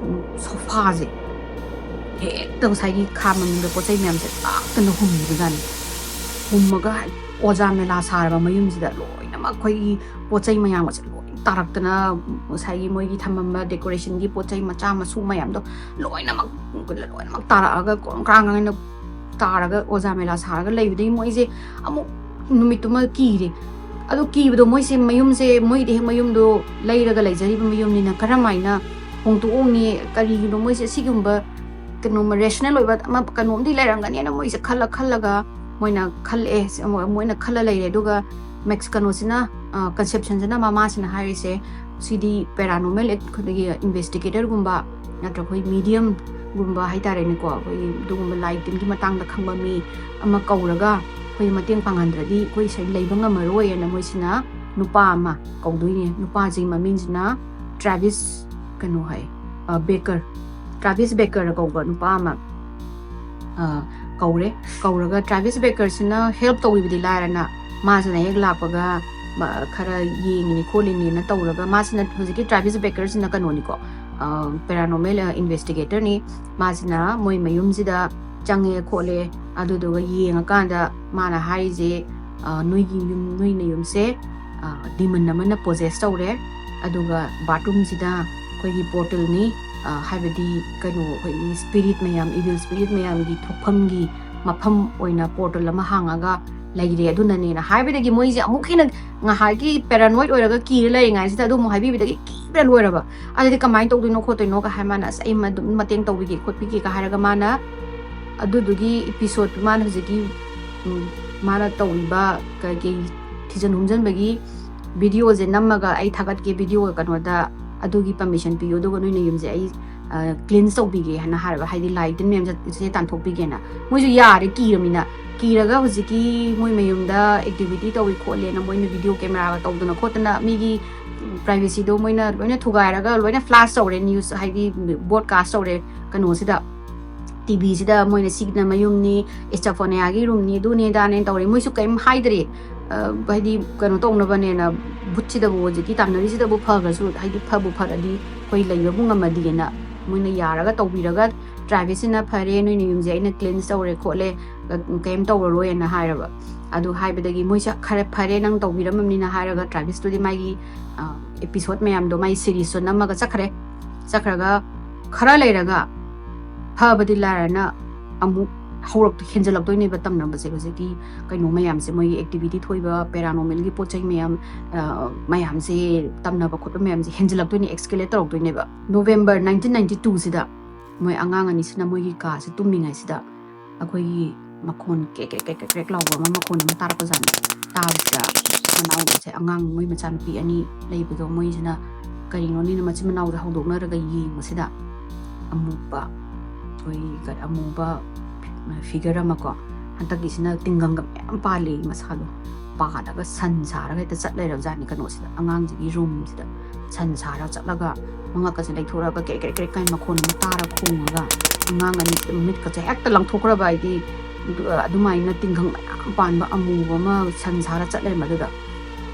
ꯎꯝ, sofa-ꯁꯦ ꯍꯦꯛꯇ ꯉꯁꯥꯏꯒꯤ ꯈꯥ ꯃꯅꯨꯡꯗ ꯄꯣꯠ ꯆꯩ ꯃꯌꯥꯝꯁꯦ ꯇꯥꯛꯇꯅ ꯍꯨꯝꯈꯤꯕꯖꯥꯠꯅꯤ꯫ ꯍꯨꯝꯃꯒ ꯑꯣꯖꯥ ꯃꯦꯂꯥ ꯁꯥꯔꯕ ꯃꯌꯨꯝꯁꯤꯗ ꯂꯣꯏꯅꯃꯛ ꯑꯩꯈꯣꯏꯒꯤ ꯄꯣꯠ ꯆꯩ ꯃꯌꯥꯝꯒꯁꯦ ꯂꯣꯏ ꯇꯥꯔꯛꯇꯅ, ꯉꯁꯥꯏꯒꯤ ꯃꯣꯏꯒꯤ ꯊꯝꯃꯝꯕ decoration-ꯒꯤ ꯄꯣꯠ ꯆꯩ ꯃꯆꯥ ꯃꯁꯨ ꯃꯌꯥꯝꯗꯣ ꯂꯣꯏꯅꯃꯛ, ꯂꯣꯏꯅꯃꯛ ꯇꯥꯔꯛꯑꯒ ꯀ꯭ꯔꯣꯡ ꯀ꯭ꯔꯥꯡ ꯍꯥꯏꯅ ꯇꯥꯔꯒ ꯑꯣꯖꯥ ꯃꯦꯂꯥ ꯁꯥꯔꯒ ꯂꯩꯕꯗꯒꯤ ꯃꯣꯏꯁꯦ ꯑꯃꯨꯛ ꯅꯨꯃꯤꯠꯇꯨꯃ ꯀꯤꯔꯦ꯫ ꯑꯗꯨ ꯀꯤꯕꯗꯣ ꯃꯣꯏꯁꯦ ꯃꯌꯨꯝꯁꯦ, ꯃꯣꯏꯗꯤ ꯍꯦꯛ ꯃꯌꯨꯝꯗꯣ ꯂꯩꯔꯒ ꯂꯩꯖꯔꯤꯕ ꯃꯌꯨꯝꯅꯤꯅ ꯀꯔꯝ ꯍꯥꯏꯅ ꯍꯣꯡꯗꯣꯛꯑꯣꯅꯤ, ꯀꯔꯤꯒꯤꯅꯣ ꯃꯣꯏꯁꯦ ꯁꯤꯒꯨꯝꯕ ꯀꯩꯅꯣꯝꯃ ꯔꯦꯁꯅꯦꯜ ꯑꯣꯏꯕ ꯑꯃ ꯀꯩꯅꯣꯝꯗꯤ ꯂꯩꯔꯝꯒꯅꯤꯅ ꯃꯣꯏꯁꯦ ꯈꯜꯂ ꯈꯜꯂꯒ ꯃꯣꯏꯅ ꯈꯜꯂꯛꯑꯦ, ꯃꯣꯏꯅ ꯈꯜꯂ ꯂꯩꯔꯦ꯫ ꯑꯗꯨꯒ ꯃꯦꯛꯁ ꯀꯩꯅꯣꯁꯤꯅ, ꯀꯟꯁꯦꯞꯁꯟꯁꯤꯅ, ꯃꯃꯥꯁꯤꯅ ꯍꯥꯏꯔꯤꯁꯦ ꯁꯤꯗꯤ ꯄꯦꯔꯥꯅꯣꯔꯃꯦꯜ ꯑꯩꯈꯣꯏꯒꯤ ꯏꯟꯚꯦꯁꯇꯤꯒꯦꯇꯔꯒꯨꯝꯕ ꯅꯠꯇ꯭ꯔꯒ ꯑꯩꯈꯣꯏ ꯃꯤꯗꯤꯌꯝꯒꯨꯝꯕ ꯍꯥꯏꯇꯥꯔꯦꯅꯦꯀꯣ, ꯑꯩꯈꯣꯏꯒꯤ ꯑꯗꯨꯒꯨꯝꯕ ꯂꯥꯏ ꯇꯤꯟꯒꯤ ꯃꯇꯥꯡꯗ ꯈꯪꯕ ꯃꯤ ꯑꯃ ꯀꯧꯔꯒ ꯑꯩꯈꯣꯏ ꯃꯇꯦꯡ ꯄꯥꯡꯍꯟꯗ꯭ꯔꯗꯤ ꯑꯩꯈꯣꯏ ꯁꯤꯗ ꯂꯩꯕ ꯉꯝꯃꯔꯣꯏꯅ ꯃꯣꯏꯁꯤꯅ ꯅꯨꯄꯥ ꯑꯃ ꯀꯧꯗꯣꯏꯅꯦ꯫ ꯅꯨꯄꯥꯁꯤꯒꯤ ꯃꯃꯤꯡꯁꯤꯅ ꯇ꯭ꯔꯥꯚꯤꯁ ꯀꯩꯅꯣ ꯍꯥꯏ, ꯕꯦꯀꯔ, ꯇ꯭ꯔꯥꯚꯤꯁ ꯕꯦꯀꯔ ꯀꯧꯕ ꯅꯨꯄꯥ ꯑꯃ ꯀꯧꯔꯦ꯫ ꯀꯧꯔꯒ ꯇ꯭ꯔꯥꯚꯤꯁ ꯕꯦꯀꯔꯁꯤꯅ ꯍꯦꯜꯞ ꯇꯧꯕꯤꯕꯗꯤ ꯂꯥꯏꯔꯅ, ꯃꯥꯁꯤꯅ ꯍꯦꯛ ꯂꯥꯛꯄꯒ ꯈꯔ ꯌꯦꯡꯉꯤꯅꯤ ꯈꯣꯠꯂꯤꯅꯤꯅ ꯇꯧꯔꯒ, ꯃꯥꯁꯤꯅ, ꯍꯧꯖꯤꯛꯀꯤ ꯇ꯭ꯔꯥꯚꯤꯁ ꯕꯦꯀꯔꯁꯤꯅ ꯀꯩꯅꯣꯅꯤꯀꯣ, ꯄꯦꯔꯥꯅꯣꯔꯃꯦꯜ ꯏꯟꯚꯦꯁꯇꯤꯒꯦꯇꯔꯅꯤ꯫ ꯃꯥꯁꯤꯅ ꯃꯣꯏ ꯃꯌꯨꯝꯁꯤꯗ ꯆꯪꯉꯦ ꯈꯣꯠꯂꯦ, ꯑꯗꯨꯗꯨꯒ ꯌꯦꯡꯉꯀꯥꯟꯗ ꯃꯥꯅ ꯍꯥꯏꯔꯤꯁꯦ, "ꯅꯣꯏꯒꯤ ꯌꯨꯝ, ꯅꯣꯏꯅ ꯌꯨꯝꯁꯦ ꯗꯤꯃꯟ ꯑꯃꯅ ꯄꯣꯖꯦꯁ ꯇꯧꯔꯦ, ꯑꯗꯨꯒ ꯕꯥꯠꯔꯨꯝꯁꯤꯗ ꯑꯩꯈꯣꯏꯒꯤ ꯄꯣꯔꯇꯜꯅꯤ, ꯍꯥꯏꯕꯗꯤ ꯀꯩꯅꯣ, ꯑꯩꯈꯣꯏꯒꯤ ꯁ꯭ꯄꯤꯔꯤꯠ ꯃꯌꯥꯝ, ꯏꯚꯤꯜ ꯁ꯭ꯄꯤꯔꯤꯠ ꯃꯌꯥꯝꯒꯤ ꯊꯣꯛꯐꯝꯒꯤ ꯃꯐꯝ ꯑꯣꯏꯅ ꯄꯣꯔꯇꯜ ꯑꯃ ꯍꯥꯡꯉꯒ ꯂꯩꯔꯦ, ꯑꯗꯨꯅꯅꯦꯅ" ꯍꯥꯏꯕꯗꯒꯤ ꯃꯣꯏꯁꯦ ꯑꯃꯨꯛ ꯍꯦꯟꯅ ꯉꯥꯏꯍꯥꯛꯀꯤ ꯄꯦꯔꯥꯅꯣꯏꯗ ꯑꯣꯏꯔꯒ ꯀꯤꯔ ꯂꯩꯔꯤꯉꯥꯏꯁꯤꯗ ꯑꯗꯨ ꯑꯃꯨꯛ ꯍꯥꯏꯕꯤꯕꯗꯒꯤ ꯀꯤꯕꯅ ꯂꯣꯏꯔꯕ꯫ ꯑꯗꯨꯗꯤ ꯀꯃꯥꯏꯅ ꯇꯧꯗꯣꯏꯅꯣ ꯈꯣꯠꯇꯣꯏꯅꯣꯒ ꯍꯥꯏ, ꯃꯥꯅ, "ꯑꯁ, ꯑꯩ ꯑꯗꯨꯝ ꯃꯇꯦꯡ ꯇꯧꯕꯤꯒꯦ ꯈꯣꯠꯄꯤꯒꯦꯒ" ꯍꯥꯏꯔꯒ ꯃꯥꯅ ꯑꯗꯨꯗꯨꯒꯤ ꯏꯄꯤꯁꯣꯗ, ꯃꯥꯅ ꯍꯧꯖꯤꯛꯀꯤ ꯃꯥꯅ ꯇꯧꯔꯤꯕ ꯀꯩꯀꯩ ꯊꯤꯖꯤꯟ ꯍꯨꯝꯖꯤꯟꯕꯒꯤ ꯚꯤꯗꯤꯑꯣꯁꯦ ꯅꯝꯃꯒ ꯑꯩ ꯊꯥꯒꯠꯀꯦ, ꯚꯤꯗꯤꯑꯣ ꯀꯩꯅꯣꯗ, ꯑꯗꯨꯒꯤ ꯄꯔꯃꯤꯁꯟ ꯄꯤꯌꯨ, ꯑꯗꯨꯒ ꯅꯣꯏ ꯅꯌꯨꯝꯁꯦ ꯑꯩ ꯀ꯭ꯂꯤꯟꯁ ꯇꯧꯕꯤꯒꯦ ꯍꯥꯏꯅ ꯍꯥꯏꯔꯕ, ꯍꯥꯏꯗꯤ ꯂꯥꯏ ꯇꯤꯟ ꯃꯌꯥꯝꯁꯦ ꯇꯥꯟꯊꯣꯛꯄꯤꯒꯦꯅ꯫ ꯃꯣꯏꯁꯨ ꯌꯥꯔꯦ, ꯀꯤꯔꯃꯤꯅ꯫ ꯀꯤꯔꯒ ꯍꯧꯖꯤꯛꯀꯤ ꯃꯣꯏ ꯃꯌꯨꯝꯗ ꯑꯦꯛꯇꯤꯚꯤꯇꯤ ꯇꯧꯏ ꯈꯣꯠꯂꯦꯅ ꯃꯣꯏꯅ ꯚꯤꯗꯤꯑꯣ ꯀꯦꯃꯦꯔꯥꯒ ꯇꯧꯗꯅ ꯈꯣꯠꯇꯅ ꯃꯤꯒꯤ ꯄ꯭ꯔꯥꯏꯚꯦꯁꯤꯗꯣ ꯃꯣꯏꯅ ꯂꯣꯏꯅ ꯊꯨꯒꯥꯏꯔꯒ ꯂꯣꯏꯅ ꯐ꯭ꯂꯥꯁ ꯇꯧꯔꯦ, ꯅ꯭ꯌꯨꯁ ꯍꯥꯏꯗꯤ ꯕ꯭ꯔꯣꯗꯀꯥꯁ ꯇꯧꯔꯦ ꯀꯩꯅꯣꯁꯤꯗ, ꯇꯤ ꯚꯤꯁꯤꯗ, ꯃꯣꯏꯅ ꯁꯤꯒꯤꯅ ꯃꯌꯨꯝꯅꯤ, ꯏꯁꯇꯐꯣꯅꯤꯌꯥꯒꯤ ꯔꯨꯝꯅꯤ, ꯑꯗꯨꯅꯦ ꯑꯗꯥꯅꯦ ꯇꯧꯔꯦ꯫ ꯃꯣꯏꯁꯨ ꯀꯔꯤꯝ ꯍꯥꯏꯗ꯭ꯔꯦ꯫ ꯍꯥꯏꯗꯤ ꯀꯩꯅꯣ ꯇꯧꯅꯕꯅꯦꯅ, ꯚꯨꯠꯁꯤꯗꯕꯨ, ꯍꯧꯖꯤꯛꯀꯤ ꯇꯥꯟꯅꯔꯤꯁꯤꯗꯕꯨ ꯐꯈ꯭ꯔꯁꯨ, ꯍꯥꯏꯗꯤ ꯐꯕꯨ ꯐꯔꯗꯤ ꯑꯩꯈꯣꯏ ꯂꯩꯕꯕꯨ ꯉꯝꯃꯗꯤꯅ ꯃꯣꯏꯅ ꯌꯥꯔꯒ ꯇꯧꯕꯤꯔꯒ, ꯇ꯭ꯔꯥꯚꯤꯁꯁꯤꯅ "ꯐꯔꯦ, ꯅꯣꯏ ꯅꯌꯨꯝꯁꯦ ꯑꯩꯅ ꯀ꯭ꯂꯤꯟꯁ ꯇꯧꯔꯦ ꯈꯣꯠꯂꯦ, ꯀꯩꯝ ꯇꯧꯔꯔꯣꯏꯅ" ꯍꯥꯏꯔꯕ꯫ ꯑꯗꯨ ꯍꯥꯏꯕꯗꯒꯤ ꯃꯣꯏꯁꯦ "ꯈꯔ ꯐꯔꯦ, ꯅꯪ ꯇꯧꯕꯤꯔꯝꯃꯕꯅꯤꯅ" ꯍꯥꯏꯔꯒ ꯇ꯭ꯔꯥꯚꯤꯁꯇꯨꯗꯤ ꯃꯥꯒꯤ ꯑꯦꯄꯤꯁꯣꯗ ꯃꯌꯥꯝꯗꯣ, ꯃꯥꯒꯤ ꯁꯤꯔꯤꯁꯇꯣ ꯅꯝꯃꯒ ꯆꯠꯈ꯭ꯔꯦ꯫ ꯆꯠꯈ꯭ꯔꯒ ꯈꯔ ꯂꯩꯔꯒ ꯐꯕꯗꯤ ꯂꯥꯏꯔꯅ ꯑꯃꯨꯛ ꯍꯧꯔꯛ ꯍꯦꯟꯖꯜꯂꯛꯇꯣꯏꯅꯦꯕ ꯇꯝꯅꯕꯁꯦ꯫ ꯍꯧꯖꯤꯛꯀꯤ ꯀꯩꯅꯣ ꯃꯌꯥꯝꯁꯦ, ꯃꯣꯏꯒꯤ activity ꯊꯣꯛꯏꯕ paranormalꯒꯤ ꯄꯣꯠ ꯆꯩ ꯃꯌꯥꯝ, ꯑ, ꯃꯌꯥꯝꯁꯦ, ꯇꯝꯅꯕ ꯈꯣꯠꯄ ꯃꯌꯥꯝꯁꯦ ꯍꯦꯟꯖꯜꯂꯛꯇꯣꯏꯅꯦ, escalate ꯇꯧꯔꯛꯇꯣꯏꯅꯦꯕ꯫ November nineteen ninety twoꯁꯤꯗ ꯃꯣꯏ ꯑꯉꯥꯡ ꯑꯅꯤꯁꯤꯅ ꯃꯣꯏꯒꯤ ꯀꯥꯁꯦ ꯇꯨꯝꯃꯤꯉꯩꯁꯤꯗ ꯑꯩꯈꯣꯏꯒꯤ ꯃꯈꯣꯟ ꯀ꯭ꯔꯦꯛ ꯀ꯭ꯔꯦꯛ ꯀ꯭ꯔꯦꯛ ꯀ꯭ꯔꯦꯛ ꯀ꯭ꯔꯦꯛ ꯂꯥꯎꯕ ꯑꯃ ꯃꯈꯣꯟ ꯑꯃ ꯇꯥꯔꯛꯄꯖꯥꯠꯅꯤ꯫ ꯇꯥꯕꯁꯤꯗ ꯃꯅꯥꯎꯁꯦ, ꯑꯉꯥꯡ ꯃꯣꯏ ꯃꯆꯥꯅꯨꯄꯤ ꯑꯅꯤ ꯂꯩꯕꯗꯣ, ꯃꯣꯏꯁꯤꯅ ꯀꯔꯤꯅꯣꯅꯤꯅ ꯃꯆꯤꯟ ꯃꯅꯥꯎꯁꯦ ꯍꯧꯗꯣꯛꯅꯔꯒ ꯌꯦꯡꯕꯁꯤꯗ ꯑꯃꯨꯕ, ꯑꯩꯈꯣꯏ ꯀ-, ꯑꯃꯨꯕ figure ꯑꯃꯀꯣ, ꯍꯟꯗꯛꯀꯤꯁꯤꯅ ꯇꯤꯡꯒꯪꯒ ꯃꯌꯥꯝ ꯄꯥꯜꯂꯤ ꯃꯁꯥꯗꯣ, ꯄꯥꯜꯂꯒ ꯁꯟ ꯁꯥꯔꯒ ꯍꯦꯛꯇ ꯆꯠ ꯂꯩꯔꯕꯖꯥꯠꯅꯤ ꯀꯩꯅꯣꯁꯤꯗ, ꯑꯉꯥꯡꯁꯤꯒꯤ roomꯁꯤꯗ ꯁꯟ ꯁꯥꯔꯒ ꯆꯠꯂꯒ ꯃꯉꯛꯀꯁꯦ ꯂꯩꯊꯣꯔꯛꯑꯒ ꯀ꯭ꯔꯦꯛ ꯀ꯭ꯔꯦꯛ ꯀ꯭ꯔꯦꯛ ꯀꯥꯏ ꯃꯈꯣꯟ ꯑꯃ ꯇꯥꯔ ꯈꯣꯡꯉꯒ ꯑꯉꯥꯡ ꯑꯅꯤ ꯃꯤꯠꯀꯁꯦ ꯍꯦꯛꯇ ꯂꯪꯊꯣꯛꯈ꯭ꯔꯕ ꯍꯥꯏꯗꯤ, ꯑꯗꯨ-, ꯑꯗꯨꯃꯥꯏꯅ ꯇꯤꯡꯈꯪ ꯃꯌꯥꯝ ꯄꯥꯟꯕ ꯑꯃꯨꯕ ꯑꯃ ꯁꯟ ꯁꯥꯔ ꯆꯠ ꯂꯩꯔꯝꯕ ꯑꯗꯨꯗ꯫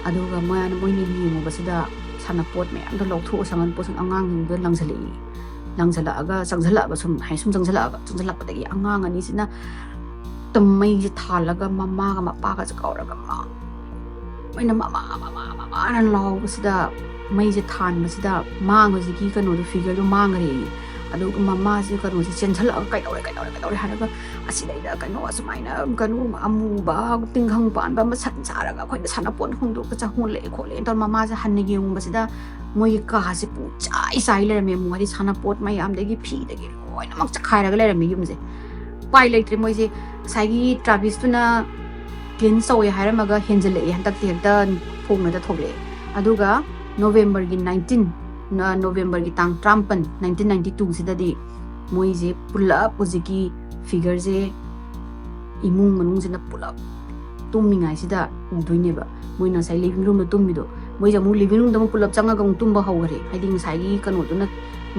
ꯑꯗꯨꯒ ꯃꯣꯏꯅ, ꯃꯣꯏꯅ ꯌꯦꯡꯉꯨꯕꯁꯤꯗ ꯁꯥꯟꯅꯄꯣꯠ ꯃꯌꯥꯝꯗꯣ ꯂꯧꯊꯣꯛꯑ ꯁꯪꯍꯟ ꯄꯣꯠꯁꯤꯡ ꯑꯉꯥꯡꯁꯤꯡꯗꯨꯗ ꯂꯪꯁꯤꯜꯂꯛꯏ꯫ ꯂꯪꯁꯤꯜꯂꯛꯑꯒ, ꯆꯪꯁꯤꯜꯂꯛꯑꯕ ꯁꯨꯝ, ꯍꯥꯏ ꯁꯨꯝ ꯆꯪꯁꯤꯜꯂꯛꯑꯕ, ꯆꯪꯁꯤꯜꯂꯛꯄꯗꯒꯤ ꯑꯉꯥꯡ ꯑꯅꯤꯁꯤꯅ ꯇꯨꯝ ꯃꯩꯁꯦ ꯊꯥꯜꯂꯒ ꯃꯃꯥꯒ ꯃꯄꯥꯒꯁꯦ ꯀꯧꯔꯒ ꯃꯥ ꯑꯣꯏꯅ "ꯃꯃꯥ, ꯃꯃꯥ, ꯃꯃꯥꯅ" ꯂꯥꯎꯕꯁꯤꯗ, ꯃꯩꯁꯦ ꯊꯥꯟꯕꯁꯤꯗ ꯃꯥꯡ ꯍꯧꯖꯤꯛꯀꯤ ꯀꯩꯅꯣꯗꯣ, figureꯗꯣ ꯃꯥꯡꯈ꯭ꯔꯦ꯫ ꯑꯗꯨꯒ ꯃꯃꯥꯁꯦ ꯀꯩꯅꯣꯁꯦ ꯆꯦꯟꯁꯤꯜꯂꯛꯑꯒ "ꯀꯩꯗꯧꯔꯦ, ꯀꯩꯗꯧꯔꯦ, ꯀꯩꯗꯧꯔꯦ?" ꯍꯥꯏꯔꯒ "ꯑꯁꯤꯗꯩꯗ ꯀꯩꯅꯣ ꯑꯁꯨꯃꯥꯏꯅ ꯀꯩꯅꯣ ꯑꯃꯨꯕ ꯇꯤꯡꯈꯪ ꯄꯥꯟꯕ ꯑꯃ ꯁꯟ ꯁꯥꯔꯒ ꯑꯩꯈꯣꯏꯅ ꯁꯥꯟꯅꯄꯣꯠ ꯍꯣꯡꯗꯣꯛꯑꯒ ꯆꯪꯍꯜꯂꯛꯑꯦ ꯈꯣꯠꯂꯦꯅ ꯇꯧꯔ ꯃꯃꯥꯁꯦ ꯍꯟꯅ ꯌꯦꯡꯉꯨꯕꯁꯤꯗ ꯃꯣꯏꯒꯤ ꯀꯥꯁꯦ ꯄꯨꯡꯆꯥꯏ ꯆꯥꯏ ꯂꯩꯔꯝꯃꯦ꯫ ꯑꯃꯨꯛ ꯍꯥꯏꯗꯤ ꯁꯥꯟꯅꯄꯣꯠ ꯃꯌꯥꯝꯗꯒꯤ ꯐꯤꯗꯒꯤ ꯂꯣꯏꯅꯃꯛ ꯆꯈꯥꯏꯔꯒ ꯂꯩꯔꯝꯃꯦ ꯌꯨꯝꯁꯦ꯫ ꯎꯄꯥꯏ ꯂꯩꯇ꯭ꯔꯦ, ꯃꯣꯏꯁꯦ ꯉꯁꯥꯏꯒꯤ ꯇ꯭ꯔꯥꯕꯤꯁꯇꯨꯅ clean ꯇꯧꯋꯦ ꯍꯥꯏꯔꯝꯃꯒ ꯍꯦꯟꯖꯜꯂꯛꯑꯦ, ꯍꯟꯗꯛꯇꯤ ꯍꯦꯛꯇ ꯐꯣꯡꯅꯗ ꯊꯣꯛꯂꯛꯑꯦ꯫ ꯑꯗꯨꯒ Novemberꯒꯤ nineteen, ꯅ-, Novemberꯒꯤ ꯇꯥꯡ ꯇꯔꯥꯃꯥꯄꯟ, nineteen ninety twoꯁꯤꯗꯗꯤ ꯃꯣꯏꯁꯦ ꯄꯨꯂꯞ ꯍꯧꯖꯤꯛꯀꯤ figureꯁꯦ ꯏꯃꯨꯡ ꯃꯅꯨꯡꯁꯤꯅ ꯄꯨꯂꯞ ꯇꯨꯝꯃꯤꯉꯩꯁꯤꯗ ꯎꯗꯣꯏꯅꯦꯕ꯫ ꯃꯣꯏꯅ ꯉꯁꯥꯏ living roomꯗ ꯇꯨꯝꯃꯤꯗꯣ, ꯃꯣꯏꯁꯦ ꯑꯃꯨꯛ living roomꯗ ꯑꯃꯨꯛ ꯄꯨꯂꯞ ꯆꯪꯉꯒ ꯑꯃꯨꯛ ꯇꯨꯝꯕ ꯍꯧꯈꯔꯦ꯫ ꯍꯥꯏꯗꯤ ꯉꯁꯥꯏꯒꯤ ꯀꯩꯅꯣꯗꯨꯅ